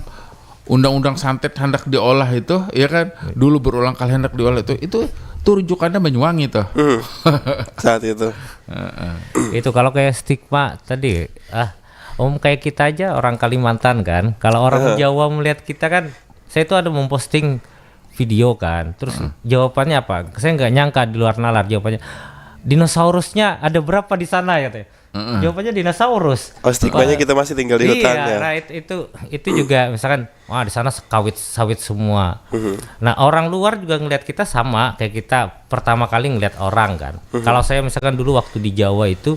undang-undang santet hendak diolah itu, ya kan, dulu berulang kali hendak diolah itu, itu tuh rujukannya Banyuwangi tuh. Saat itu. Itu kalau kayak stigma tadi, ah, om kayak kita aja orang Kalimantan kan. Kalau orang Jawa melihat kita kan, saya itu ada memposting video kan. Terus jawabannya apa? Saya nggak nyangka di luar nalar jawabannya. Dinosaurusnya ada berapa di sana ya teh? Jawabannya dinosaurus. Oh, stigmanya kita masih tinggal di hutan Iya, ya. Nah, itu, itu itu juga misalkan wah di sana sekawit sawit semua. Nah, orang luar juga ngelihat kita sama kayak kita pertama kali ngelihat orang kan. Kalau saya misalkan dulu waktu di Jawa itu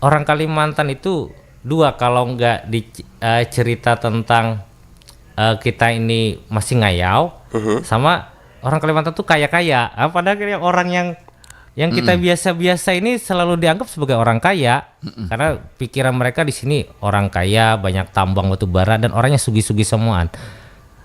orang Kalimantan itu dua kalau nggak di eh, cerita tentang eh, kita ini masih ngayau sama orang Kalimantan tuh kaya-kaya. Ah, padahal kayak orang yang yang kita biasa-biasa ini selalu dianggap sebagai orang kaya karena pikiran mereka di sini orang kaya, banyak tambang batu bara dan orangnya sugi-sugi semuaan.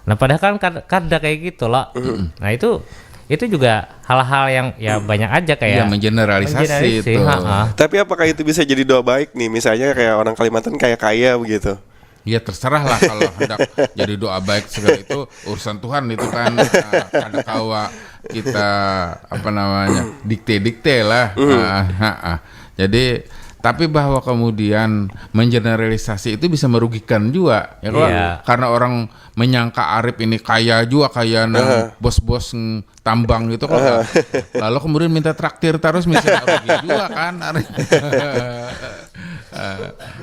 Nah, padahal kan kad- kada kayak gitu loh. Nah, itu itu juga hal-hal yang ya banyak aja kayak Ya, mengeneralisasi mengeneralisasi, itu. Ha-ha. Tapi apakah itu bisa jadi doa baik nih? Misalnya kayak orang Kalimantan kaya-kaya begitu. Ya terserah lah kalau hendak jadi doa baik segala itu urusan Tuhan itu kan. Nah, kada kawa kita apa namanya dikte-dikte lah. Ah, ah, ah. Jadi tapi bahwa kemudian mengeneralisasi itu bisa merugikan juga ya kalau Iya. Karena orang menyangka Arif ini kaya juga kaya nang bos-bos ng- tambang gitu kok. Lalu kemudian minta traktir terus misalnya rugi juga kan.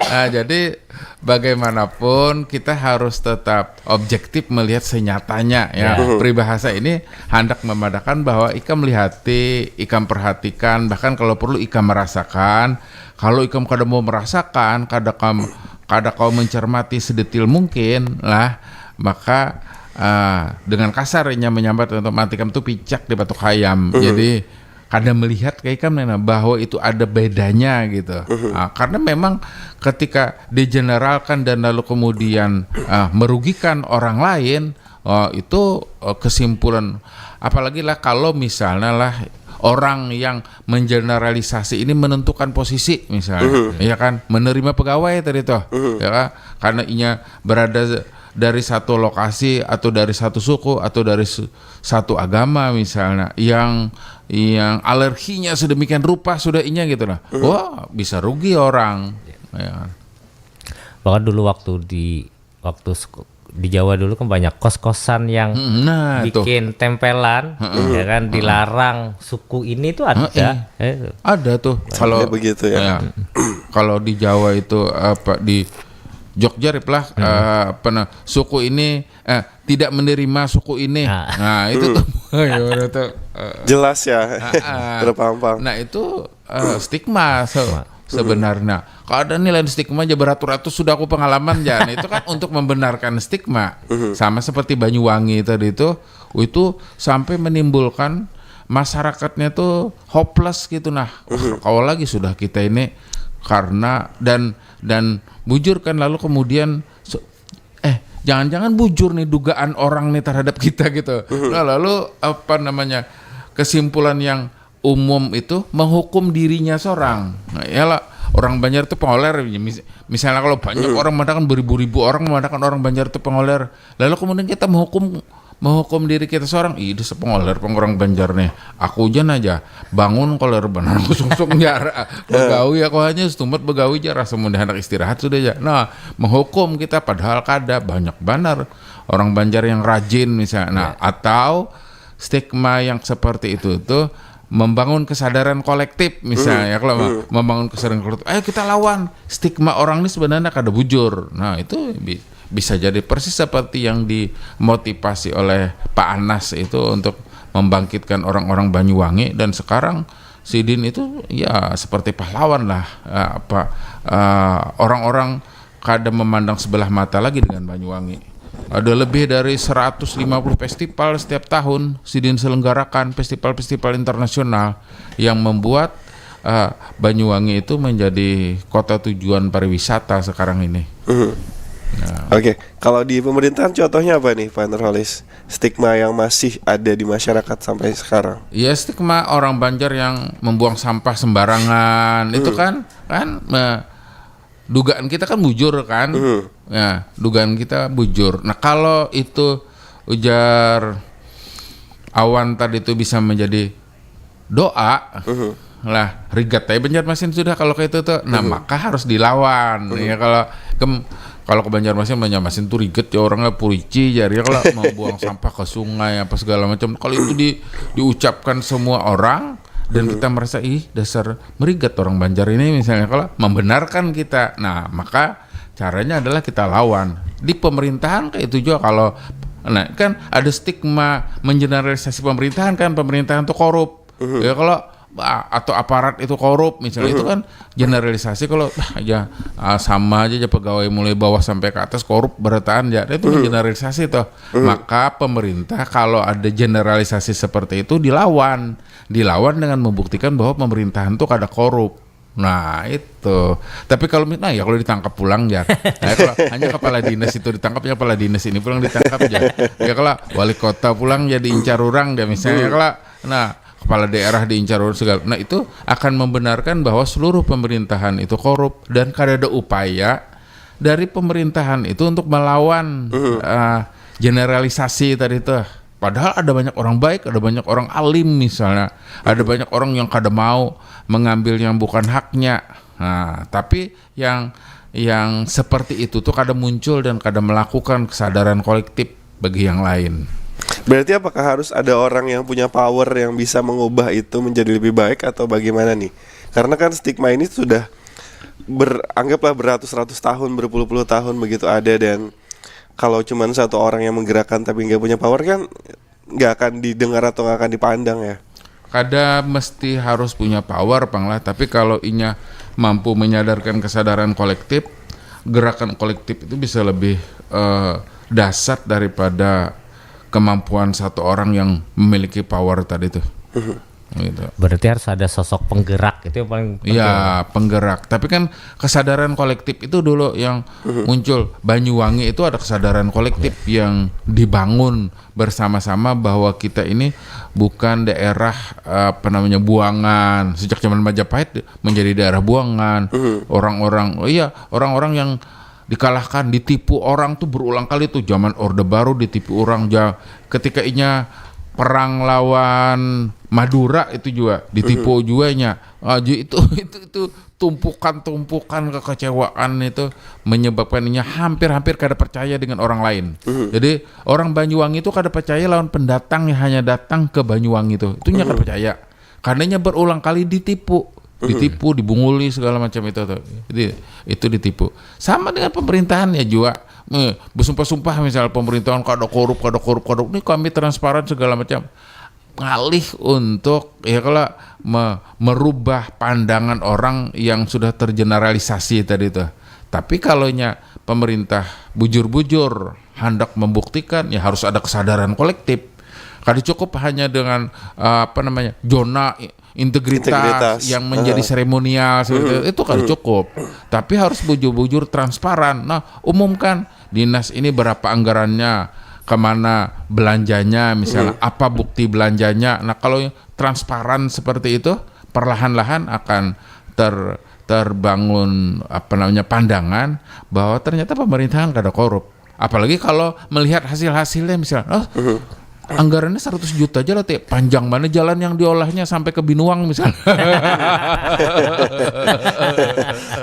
Nah, jadi bagaimanapun kita harus tetap objektif melihat senyatanya ya. Peribahasa ini hendak memadakan bahwa ikam lihati, ikam perhatikan, bahkan kalau perlu ikam merasakan. Kalau ikam kada mau merasakan, kada kam kada kau mencermati sedetil mungkin lah, maka uh, dengan kasar inya menyambat untuk mati kam tu picak di batuk hayam. Jadi kada melihat kayak ikam nena bahwa itu ada bedanya gitu. Uh, karena memang ketika digeneralkan dan lalu kemudian uh, merugikan orang lain, uh, itu uh, kesimpulan. Apalagi lah kalau misalnya lah orang yang mengeneralisasi ini menentukan posisi misalnya, ya kan, menerima pegawai tadi tuh, ya kan, karena inya berada dari satu lokasi atau dari satu suku atau dari satu agama misalnya yang yang alerginya sedemikian rupa sudah inya gitu nah, wah bisa rugi orang. Ya. Bahkan dulu waktu di waktu di Jawa dulu kan banyak kos-kosan yang nah, bikin itu. Tempelan, ya kan, dilarang suku ini tuh ada. Eh. Ada tuh kalau begitu ya. Ya. kalau di Jawa itu apa, di Jogja, Rip, lah, eh, apa nah, suku ini, eh, tidak menerima suku ini. Nah. Nah, itu tuh. Ya, udah tuh, eh, Jelas ya. ah, ah. Terpampang. Nah, itu eh, stigma se- sebenarnya. Kalau ada nilai stigma aja beratus-ratus sudah aku pengalaman aja. Nah, itu kan untuk membenarkan stigma. Sama seperti Banyuwangi tadi itu, itu sampai menimbulkan masyarakatnya tuh hopeless gitu nah. Wah, kau lagi sudah kita ini karena dan dan bujur kan, lalu kemudian se- eh, jangan-jangan bujur nih dugaan orang nih terhadap kita gitu. Nah, lalu apa namanya, kesimpulan yang umum itu menghukum dirinya seorang. Nah, ya lah, orang Banjar tuh pengoler. Mis- misalnya kalau banyak orang mengatakan, beribu-ribu orang mengatakan orang Banjar tuh pengoler, lalu kemudian kita menghukum menghukum diri kita seorang, ih, dasar pengoler pang orang Banjar nih. Aku jan aja bangun koler banar, aku sungsung jar. Begawi aku hanya setumat begawi jar, asa mudah anak istirahat sudah aja. Nah, menghukum kita padahal kada, banyak banar orang Banjar yang rajin misalnya. Nah, atau stigma yang seperti itu tuh membangun kesadaran kolektif misalnya. Kalau ma- membangun kesadaran kolektif, ayo kita lawan stigma orang ini sebenarnya kada bujur. Nah, itu bi- bisa jadi persis seperti yang dimotivasi oleh Pak Anas itu untuk membangkitkan orang-orang Banyuwangi, dan sekarang sidin itu ya seperti pahlawan lah. Eh, apa eh, orang-orang kada memandang sebelah mata lagi dengan Banyuwangi. Ada lebih dari seratus lima puluh festival setiap tahun sidin selenggarakan, festival-festival internasional yang membuat eh, Banyuwangi itu menjadi kota tujuan pariwisata sekarang ini. Oke, kalau di pemerintahan contohnya apa nih, Pak Nurholis? Stigma yang masih ada di masyarakat sampai sekarang. Ya, stigma orang Banjar yang membuang sampah sembarangan itu kan, kan me- dugaan kita kan bujur kan. Ya, dugaan kita bujur. Nah, kalau itu ujar Awan tadi itu bisa menjadi doa lah, rigat aja Banjarmasin sudah kalau kayak itu tuh. Nah, maka harus dilawan. Ya, kalau kem- kalau ke Banjarmasin, Banjarmasin tuh rigat ya, orangnya purici jar ya, kalau mau buang sampah ke sungai apa segala macam. Kalau itu di diucapkan semua orang dan kita merasa, ih, dasar merigat orang Banjar ini misalnya, kalau membenarkan kita, nah, maka caranya adalah kita lawan. Di pemerintahan kayak itu juga, kalau nah, kan ada stigma mengeneralisasi pemerintahan kan, pemerintahan tuh korup. Ya, kalau ah, atau aparat itu korup misalnya, itu kan generalisasi. Kalau ah, aja ah, sama aja, aja pegawai mulai bawah sampai ke atas korup berataan ya, itu mengeneralisasi tuh. Maka pemerintah kalau ada generalisasi seperti itu dilawan, dilawan dengan membuktikan bahwa pemerintahan tuh kada korup. Nah, itu. Tapi kalau nah, ya kalau ditangkap pulang ya. Nah, kalau hanya kepala dinas itu ditangkap, ya kepala dinas ini pulang ditangkap ya. Ya kalau wali kota pulang ya diincar orang ya misalnya. Kalau nah, kepala daerah diincar orang segala. Nah, itu akan membenarkan bahwa seluruh pemerintahan itu korup dan kada ada upaya dari pemerintahan itu untuk melawan uh, generalisasi tadi tuh. Padahal ada banyak orang baik, ada banyak orang alim misalnya, ada banyak orang yang kada mau mengambil yang bukan haknya. Nah, tapi yang yang seperti itu tuh kada muncul dan kada melakukan kesadaran kolektif bagi yang lain. Berarti apakah harus ada orang yang punya power yang bisa mengubah itu menjadi lebih baik atau bagaimana nih? Karena kan stigma ini sudah ber, anggaplah beratus-ratus tahun, berpuluh-puluh tahun begitu ada, dan kalau cuman satu orang yang menggerakkan tapi nggak punya power kan nggak akan didengar atau nggak akan dipandang ya. Kada mesti harus punya power pang lah, tapi kalau inya mampu menyadarkan kesadaran kolektif, gerakan kolektif itu bisa lebih eh, dasar daripada kemampuan satu orang yang memiliki power tadi tuh. Gitu. Berarti harus ada sosok penggerak, itu yang paling penting. Ya, penggerak. Tapi kan kesadaran kolektif itu dulu yang muncul. Banyuwangi itu ada kesadaran kolektif yang dibangun bersama-sama bahwa kita ini bukan daerah apa namanya buangan. Sejak zaman Majapahit menjadi daerah buangan. Orang-orang, oh iya, orang-orang yang dikalahkan, ditipu orang tuh berulang kali tuh. Zaman Orde Baru ditipu orang, ja, ketika inya perang lawan Madura itu juga ditipu juga inya. Ah, ju- itu itu itu tumpukan-tumpukan kekecewaan itu menyebabkan inya hampir-hampir kada percaya dengan orang lain. Jadi orang Banyuwangi itu kada percaya lawan pendatang yang hanya datang ke Banyuwangi itu. Itu inya kada percaya. Karena inya berulang kali ditipu. ditipu, dibunguli segala macam itu tuh. Jadi itu ditipu. Sama dengan pemerintahan ya juga. Eh, bersumpah-sumpah misalnya pemerintahan kada korup, kada korup, kada korup. Ini kami transparan segala macam. Ngalih untuk ya kalau me- merubah pandangan orang yang sudah tergeneralisasi tadi tuh. Tapi kalau nya pemerintah bujur-bujur hendak membuktikan, ya harus ada kesadaran kolektif. Kada cukup hanya dengan eh, apa namanya, zona integritas, Integritas. Yang menjadi seremonial seperti itu, itu kada cukup. Tapi harus bujur-bujur transparan. Nah, umumkan dinas ini berapa anggarannya, kemana belanjanya, misalnya apa bukti belanjanya. Nah, kalau transparan seperti itu, perlahan-lahan akan ter terbangun apa namanya, pandangan bahwa ternyata pemerintahan kada korup. Apalagi kalau melihat hasil-hasilnya, misalnya, oh, anggarannya seratus juta aja lah, Teh. Panjang mana jalan yang diolahnya sampai ke Binuang misalnya.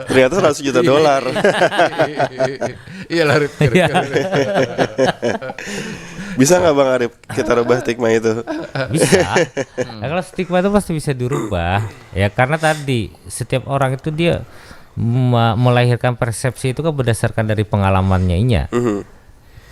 Ternyata seratus juta dolar. Iya lah, Rip. Iya. Bisa nggak, Bang Arif, kita rubah stigma itu? Bisa. Nah, kalau stigma itu pasti bisa dirubah. Ya, karena tadi setiap orang itu dia me- melahirkan persepsi itu kan berdasarkan dari pengalamannya inya.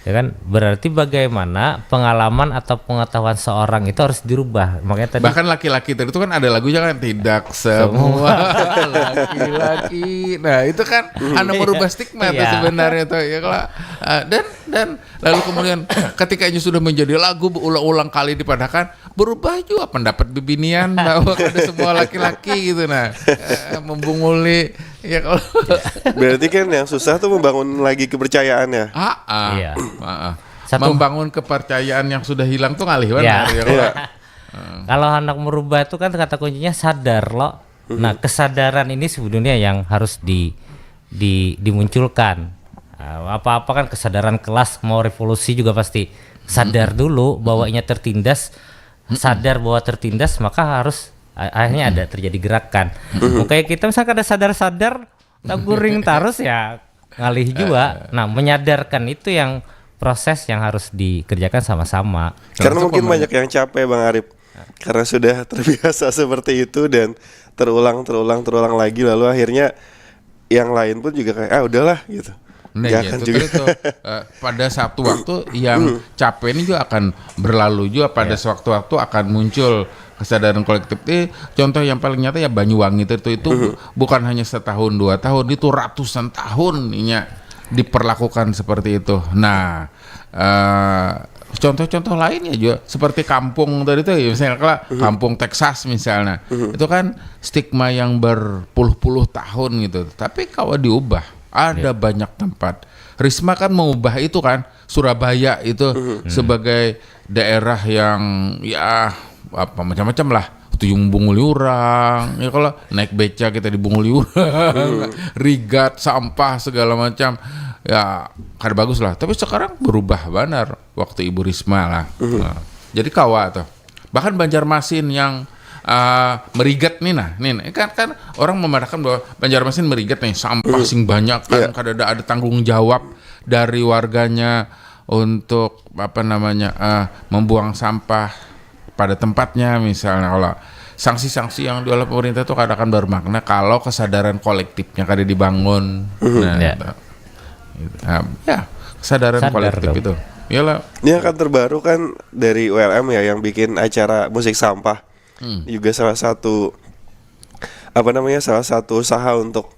Ya kan? Berarti bagaimana pengalaman atau pengetahuan seorang itu harus dirubah. Makanya tadi Bahkan laki-laki tadi itu kan ada lagunya kan, tidak semua laki-laki. Nah, itu kan hanya merubah stigma tuh Iya. sebenarnya tuh ya kalau eh, dan dan lalu kemudian ketika ini sudah menjadi lagu berulang-ulang kali dipadahkan, berubah juga pendapat bibinian bahwa ada semua laki-laki gitu, nah, eh, membunguli ya kalau Berarti kan yang susah tuh membangun lagi kepercayaannya. ah, ah, Iya. ah, ah. Satu- Membangun kepercayaan yang sudah hilang tuh ngalih Ya. banar ya kalau Kalau hendak merubah itu kan kata kuncinya sadar loh. Nah, kesadaran ini sebenarnya yang harus di, di dimunculkan. Nah, apa-apa kan kesadaran kelas mau revolusi juga pasti sadar dulu bahwa inya tertindas, sadar bahwa tertindas maka harus a- akhirnya ada terjadi gerakan. Kayak kita misalkan ada sadar-sadar taguring terus ya ngalih juga. Nah, menyadarkan itu yang proses yang harus dikerjakan sama-sama. Karena Termasuk mungkin pemerintah. Banyak yang capek, Bang Arif, karena sudah terbiasa seperti itu dan terulang, terulang, terulang lagi, lalu akhirnya yang lain pun juga kayak, ah, udahlah gitu. Nah, Ya ya, kan itu juga. tadi tuh, eh, pada satu waktu yang capek ini juga akan berlalu juga, pada sewaktu-waktu akan muncul kesadaran kolektif. Eh, contoh yang paling nyata ya Banyuwangi itu, itu bu- bukan hanya setahun dua tahun, itu ratusan tahun inya diperlakukan seperti itu. Nah, eh, contoh-contoh lainnya juga seperti kampung tadi tuh ya, misalnya kalau kampung Texas misalnya, itu kan stigma yang berpuluh-puluh tahun gitu, tapi kalau diubah ada banyak tempat. Risma kan mengubah itu kan, Surabaya itu sebagai daerah yang ya apa macam-macam lah, tuyung bunguli orang ya, kalau naik beca kita dibunguli orang, rigat, sampah, segala macam, ya kada bagus lah. Tapi sekarang berubah banar waktu Ibu Risma lah. Nah, jadi kawa tuh, bahkan Banjarmasin yang uh, merigat nih, nah nih kan kan orang memandangkan bahwa Banjarmasin merigat nih, sampah sing banyak kan, kada ada, ada tanggung jawab dari warganya untuk apa namanya, uh, membuang sampah pada tempatnya misalnya. Kalau sanksi-sanksi yang diolah pemerintah itu kadang akan bermakna kalau kesadaran kolektifnya kada dibangun. Nah, Ya. itu. Nah, ya, kesadaran Sadar kolektif dong. Itu. Iyalah. Ini yang kan terbaru kan dari U L M ya, yang bikin acara musik sampah. Juga salah satu apa namanya, salah satu usaha untuk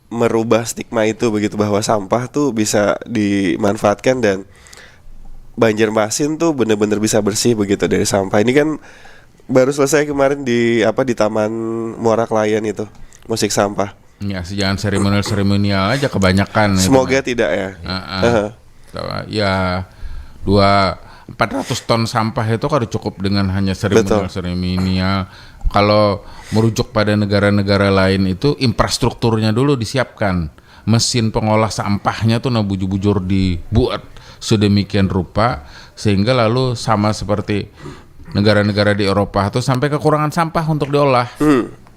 merubah stigma itu begitu, bahwa sampah tuh bisa dimanfaatkan dan Banjarmasin tuh bener-bener bisa bersih begitu dari sampah. Ini kan baru selesai kemarin di apa, di Taman Muara Kelayan itu, musik sampah. Ya, sejangan seremonial-seremonial aja kebanyakan itu. Semoga tidak ya. Heeh. Heeh. Ya, dua empat ratus ton sampah itu kalau cukup dengan hanya seremonial-seremonial. Kalau merujuk pada negara-negara lain itu infrastrukturnya dulu disiapkan. Mesin pengolah sampahnya tuh nah bujur-bujur dibuat sedemikian rupa sehingga lalu sama seperti negara-negara di Eropa tuh sampai kekurangan sampah untuk diolah.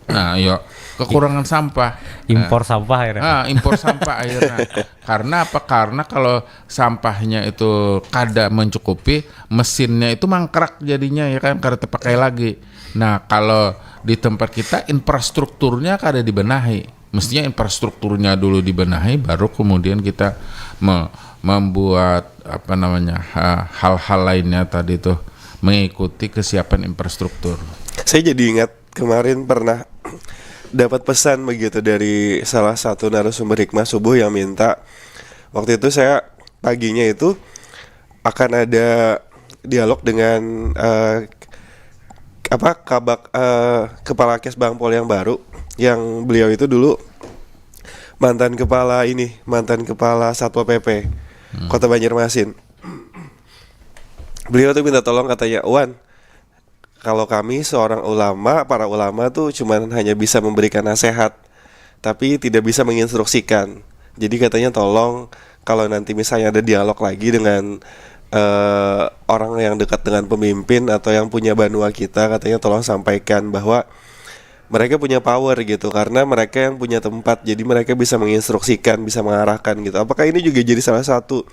Nah, yo, kekurangan sampah. Impor sampah akhirnya. Ah, impor sampah akhirnya. Karena apa? Karena kalau sampahnya itu kada mencukupi, mesinnya itu mangkrak jadinya ya kan, kada terpakai lagi. Nah, kalau di tempat kita infrastrukturnya kada dibenahi. Mestinya infrastrukturnya dulu dibenahi, baru kemudian kita me- membuat apa namanya ha- hal-hal lainnya tadi tuh mengikuti kesiapan infrastruktur. Saya jadi ingat kemarin pernah dapat pesan begitu dari salah satu narasumber Hikmah Subuh yang minta, waktu itu saya paginya itu akan ada dialog dengan eh, apa, kabak eh, kepala Kesbangpol yang baru, yang beliau itu dulu mantan kepala ini, mantan kepala Satpol P P Kota Banjarmasin. Beliau tuh minta tolong, katanya, "Wan, kalau kami seorang ulama, para ulama tuh cuman hanya bisa memberikan nasihat, tapi tidak bisa menginstruksikan. Jadi katanya tolong, kalau nanti misalnya ada dialog lagi dengan eh, orang yang dekat dengan pemimpin atau yang punya banua kita, katanya tolong sampaikan bahwa mereka punya power gitu, karena mereka yang punya tempat, jadi mereka bisa menginstruksikan, bisa mengarahkan gitu." Apakah ini juga jadi salah satu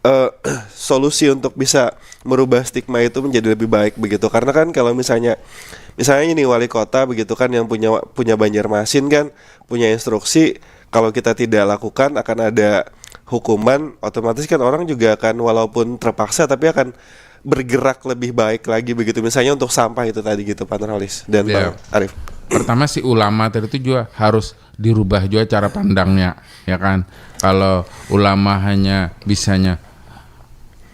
eh, solusi untuk bisa merubah stigma itu menjadi lebih baik begitu? Karena kan kalau misalnya, misalnya ini wali kota begitu kan, yang punya punya Banjarmasin kan, punya instruksi, kalau kita tidak lakukan akan ada hukuman, otomatis kan orang juga akan, walaupun terpaksa, tapi akan bergerak lebih baik lagi begitu, misalnya untuk sampah itu tadi gitu, Pak Nurholis dan Ya. Bang Arif. Pertama, si ulama tadi itu juga harus dirubah juga cara pandangnya, ya kan? Kalau ulama hanya bisanya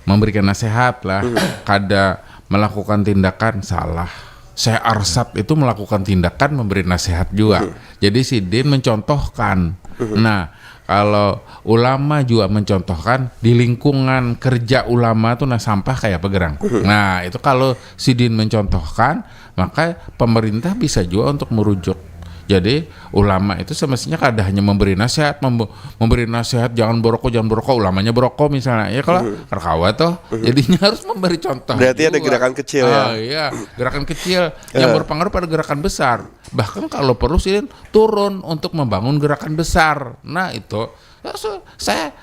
memberikan nasihat lah, kada melakukan tindakan, salah. Syekh Arsad itu melakukan tindakan, memberi nasihat juga. Jadi sidin mencontohkan. Nah, kalau ulama juga mencontohkan, di lingkungan kerja ulama tuh, nah, sampah kayak apa gerang. Nah, itu kalau sidin mencontohkan, maka pemerintah bisa juga untuk merujuk. Jadi ulama itu semestinya kada hanya memberi nasihat, mem- memberi nasihat jangan berokok, jangan berokok, ulamanya berokok misalnya. Ya kalau kada kawa tuh, jadinya harus memberi contoh. Berarti ada juga. Gerakan kecil ya? Ah, iya, gerakan kecil yang berpengaruh pada gerakan besar. Bahkan kalau perlu sidin turun untuk membangun gerakan besar. Nah, itu ya, so- saya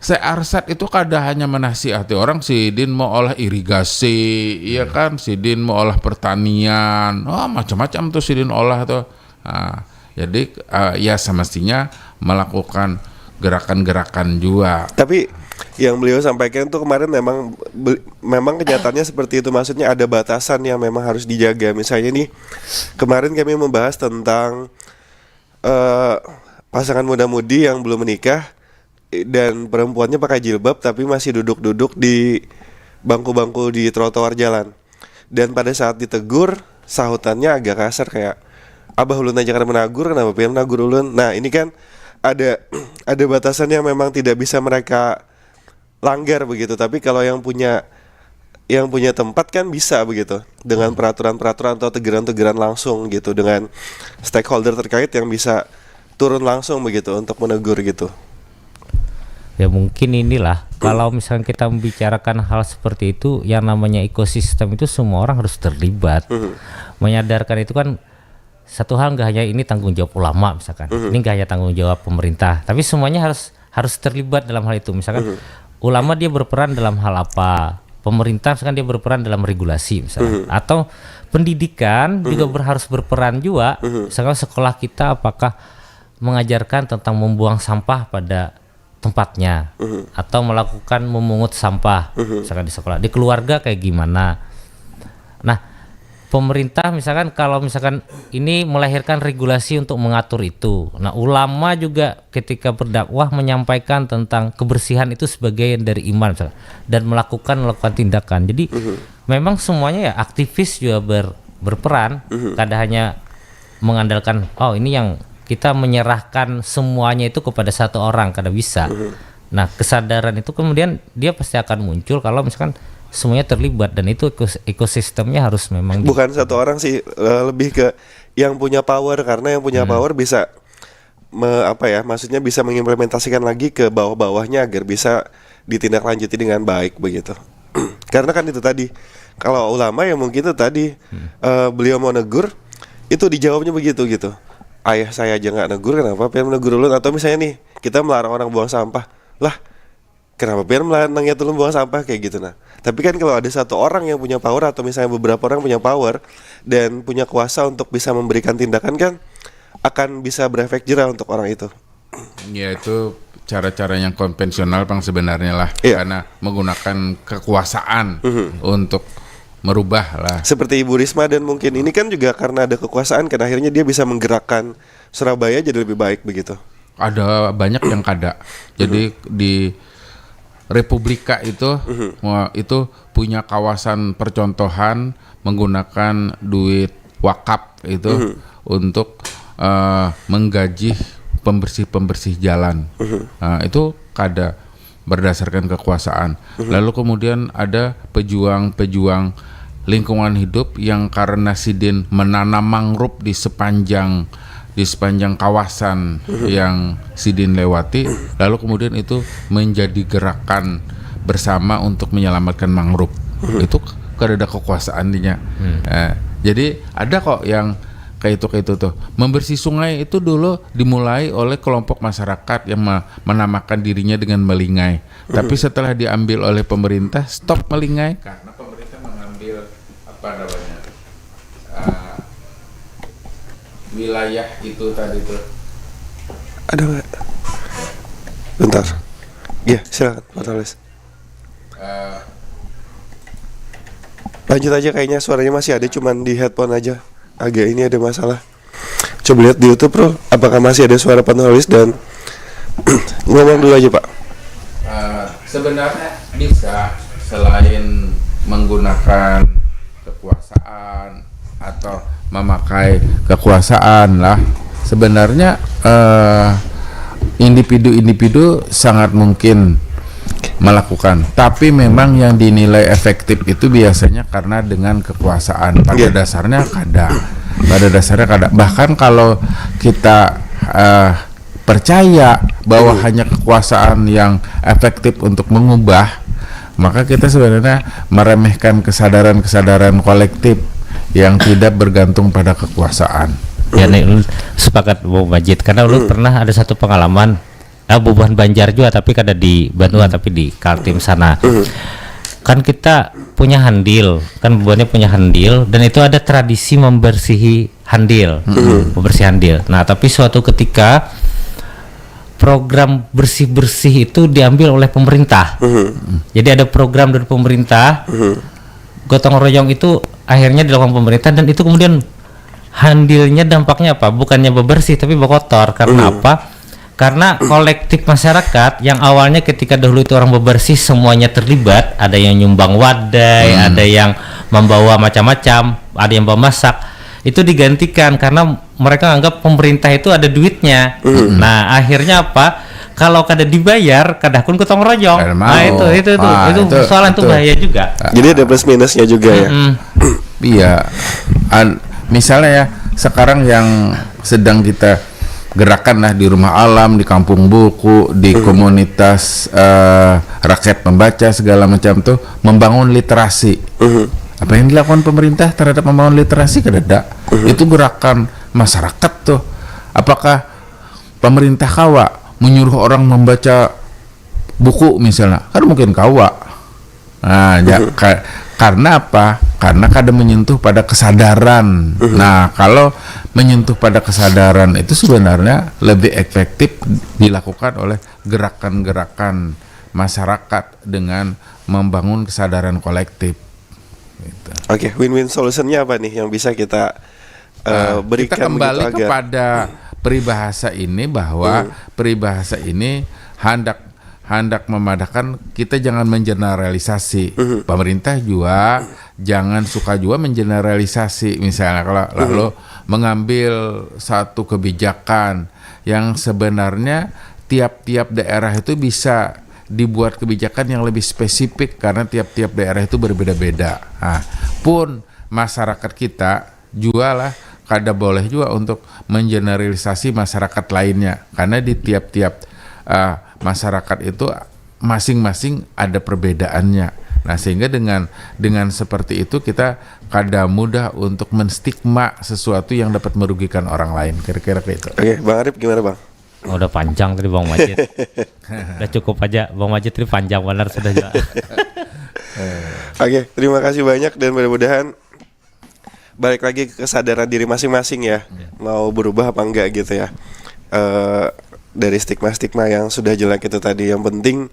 Syekh Arsad itu kada hanya menasihati orang, sidin mau olah irigasi, iya kan, sidin mau olah pertanian, oh, macam-macam tuh sidin olah tuh. Nah, jadi eh, ya semestinya melakukan gerakan-gerakan juga. Tapi yang beliau sampaikan tuh kemarin memang be- memang kenyataannya seperti itu, maksudnya ada batasan yang memang harus dijaga. Misalnya nih, kemarin kami membahas tentang eh, pasangan muda-mudi yang belum menikah dan perempuannya pakai jilbab tapi masih duduk-duduk di bangku-bangku di trotoar jalan. Dan pada saat ditegur, sahutannya agak kasar, kayak, "Abah, ulun aja kada menagur, kenapa pian menagur ulun?" Nah, ini kan ada ada batasan yang memang tidak bisa mereka langgar begitu. Tapi kalau yang punya yang punya tempat kan bisa begitu, dengan peraturan-peraturan atau teguran-teguran langsung gitu, dengan stakeholder terkait yang bisa turun langsung begitu untuk menegur gitu. Ya, mungkin inilah, kalau misalnya kita membicarakan hal seperti itu, yang namanya ekosistem itu semua orang harus terlibat. Menyadarkan itu kan satu hal, nggak hanya ini tanggung jawab ulama misalkan, ini nggak hanya tanggung jawab pemerintah, tapi semuanya harus harus terlibat dalam hal itu. Misalkan ulama dia berperan dalam hal apa, pemerintah misalkan dia berperan dalam regulasi misalkan, atau pendidikan juga ber- harus berperan juga. Misalkan sekolah kita apakah mengajarkan tentang membuang sampah pada tempatnya atau melakukan memungut sampah misalkan di sekolah, di keluarga kayak gimana? Nah, pemerintah misalkan, kalau misalkan ini melahirkan regulasi untuk mengatur itu, nah, ulama juga ketika berdakwah menyampaikan tentang kebersihan itu sebagai dari iman misalkan, dan melakukan melakukan tindakan. Jadi memang semuanya ya, aktivis juga ber- berperan. Kada hanya mengandalkan, oh, ini yang kita menyerahkan semuanya itu kepada satu orang, kada bisa. Nah, kesadaran itu kemudian dia pasti akan muncul kalau misalkan semuanya terlibat, dan itu ekos- ekosistemnya harus memang di- Bukan satu orang sih, eh, lebih ke yang punya power, karena yang punya power bisa me- apa ya, maksudnya bisa mengimplementasikan lagi ke bawah-bawahnya agar bisa ditindaklanjuti dengan baik begitu. Karena kan itu tadi, kalau ulama ya mungkin itu tadi, eh, beliau mau negur, itu dijawabnya begitu gitu. "Ayah saya aja nggak negur, kenapa pian menegur ulun?" Atau misalnya nih, kita melarang orang buang sampah, "Lah, kenapa pian melarang nang itu buang sampah kayak gitu nah. Tapi kan kalau ada satu orang yang punya power atau misalnya beberapa orang punya power dan punya kuasa untuk bisa memberikan tindakan kan akan bisa berefek jerah untuk orang itu. Ya itu cara-cara yang konvensional pang sebenarnya lah Iya. Karena menggunakan kekuasaan Mhm. untuk merubah lah. Seperti Ibu Risma dan mungkin ini kan juga karena ada kekuasaan kan akhirnya dia bisa menggerakkan Surabaya jadi lebih baik begitu. Ada banyak yang kada. Jadi di Republika itu wah, itu punya kawasan percontohan menggunakan duit wakaf itu untuk eh, menggaji pembersih-pembersih jalan. Nah, itu kada berdasarkan kekuasaan. Lalu kemudian ada pejuang-pejuang lingkungan hidup yang karena sidin menanam mangrove di sepanjang di sepanjang kawasan yang sidin lewati, lalu kemudian itu menjadi gerakan bersama untuk menyelamatkan mangrove. Itu kada ada kekuasaan dinya. Eh, jadi ada kok yang kayak itu kayak itu tuh. Membersih sungai itu dulu dimulai oleh kelompok masyarakat yang ma- menamakan dirinya dengan Melingai. Tapi setelah diambil oleh pemerintah, stop Melingai karena pemerintah mengambil apa namanya eh, wilayah itu tadi tuh. Ada nggak? Bentar. Ya, silakan Pak Tolis. Eh, Lanjut aja kayaknya suaranya masih ada cuman di headphone aja. Agak ini ada masalah. Coba lihat di YouTube, Bro, apakah masih ada suara Pak Tolis dan ngomong dulu aja, Pak. Eh, sebenarnya bisa selain menggunakan kekuasaan atau memakai kekuasaan lah. Sebenarnya eh, individu-individu sangat mungkin melakukan. Tapi memang yang dinilai efektif itu biasanya karena dengan kekuasaan. Pada Iya. dasarnya kada. Pada dasarnya kada. Bahkan kalau kita eh, percaya bahwa hanya kekuasaan yang efektif untuk mengubah, maka kita sebenarnya meremehkan kesadaran-kesadaran kolektif yang tidak bergantung pada kekuasaan. Ya nih, ulun sepakat Bu Majid karena ulun pernah ada satu pengalaman ah bubuhan Banjar juga tapi kada di Banua tapi di Kaltim sana. Kan kita punya handil, kan bubuhannya punya handil dan itu ada tradisi membersihi handil, membersih handil. Nah, tapi suatu ketika program bersih-bersih itu diambil oleh pemerintah. Jadi ada program dari pemerintah. Gotong royong itu akhirnya dilakukan pemerintah dan itu kemudian handilnya dampaknya apa? Bukannya bebersih tapi bekotor. Karena apa? Karena kolektif masyarakat yang awalnya ketika dahulu itu orang bebersih semuanya terlibat, ada yang nyumbang wadai, ada yang membawa macam-macam, ada yang memasak, itu digantikan karena mereka anggap pemerintah itu ada duitnya. Nah, akhirnya apa? Kalau kada dibayar, kada kun gotong royong. Kada mau. Nah, itu itu itu, Ah, itu itu, persoalan tuh itu. Bahaya juga. Jadi ada plus minusnya juga ya. Mm. Iya. An- misalnya ya, sekarang yang sedang kita gerakan lah di Rumah Alam, di Kampung Buku, di komunitas eh, rakyat membaca segala macam tuh membangun literasi. Apa yang dilakukan pemerintah terhadap membangun literasi? Kada ada. Itu gerakan masyarakat tuh. Apakah pemerintah kawa menyuruh orang membaca buku misalnya? Kan mungkin kawa. Nah, ja- ka- karena apa? Karena kada menyentuh pada kesadaran. Nah, kalau menyentuh pada kesadaran itu sebenarnya lebih efektif dilakukan oleh gerakan-gerakan masyarakat dengan membangun kesadaran kolektif. Gitu. Oke, win-win solutionnya apa nih yang bisa kita eh, Nah, berikan kita kembali begitu agar kepada peribahasa ini bahwa peribahasa ini hendak hendak memadahkan kita jangan mengeneralisasi. Pemerintah juga jangan suka juga mengeneralisasi. Misalnya kalau lalu mengambil satu kebijakan yang sebenarnya tiap-tiap daerah itu bisa dibuat kebijakan yang lebih spesifik karena tiap-tiap daerah itu berbeda-beda. Nah, pun masyarakat kita juga lah kada boleh juga untuk mengeneralisasi masyarakat lainnya karena di tiap-tiap uh, masyarakat itu masing-masing ada perbedaannya. Nah, sehingga dengan dengan seperti itu kita kada mudah untuk menstigma sesuatu yang dapat merugikan orang lain. Kira-kira kayak itu. Oke, Bang Arif gimana, Bang? Oh, udah panjang tadi Bang Majid. Udah cukup aja, Bang Majid tadi panjang benar sudah juga. Oke, terima kasih banyak dan mudah-mudahan balik lagi ke kesadaran diri masing-masing ya, mau berubah apa enggak gitu ya. Eh, dari stigma-stigma yang sudah jelek itu tadi, yang penting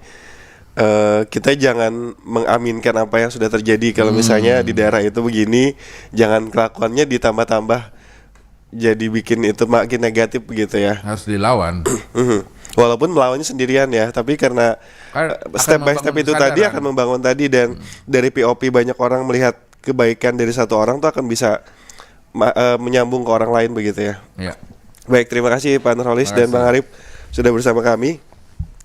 eh, kita jangan mengaminkan apa yang sudah terjadi. Kalau misalnya di daerah itu begini, jangan kelakuannya ditambah-tambah jadi bikin itu makin negatif begitu ya. Harus dilawan. Mhm. Walaupun melawannya sendirian ya, tapi karena Kan eh, step akan by step membangun itu tadi kesadaran. Akan membangun tadi, dan dari P O P banyak orang melihat kebaikan dari satu orang tuh akan bisa ma- eh, menyambung ke orang lain begitu ya. Ya. Baik, terima kasih Pak Nurholis dan Terima kasih. Bang Arif sudah bersama kami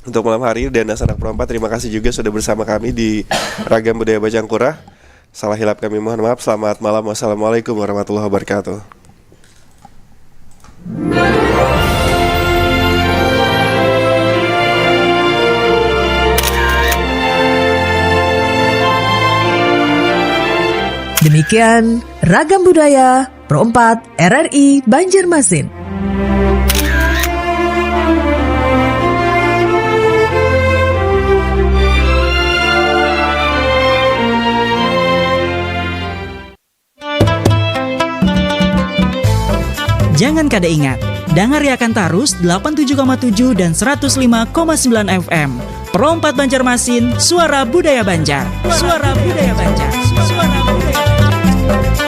untuk malam hari, dan Sanak Pro empat, terima kasih juga sudah bersama kami di Ragam Budaya Bacangkura. Salah hilap kami mohon maaf. Selamat malam. Wassalamualaikum warahmatullahi wabarakatuh. Demikian Ragam Budaya Pro empat R R I Banjarmasin. Jangan kada ingat, dangariakan tarus delapan tujuh koma tujuh dan seratus lima koma sembilan F M. Pro empat Banjarmasin, suara budaya Banjar. Suara budaya Banjar. Suara budaya Banjar.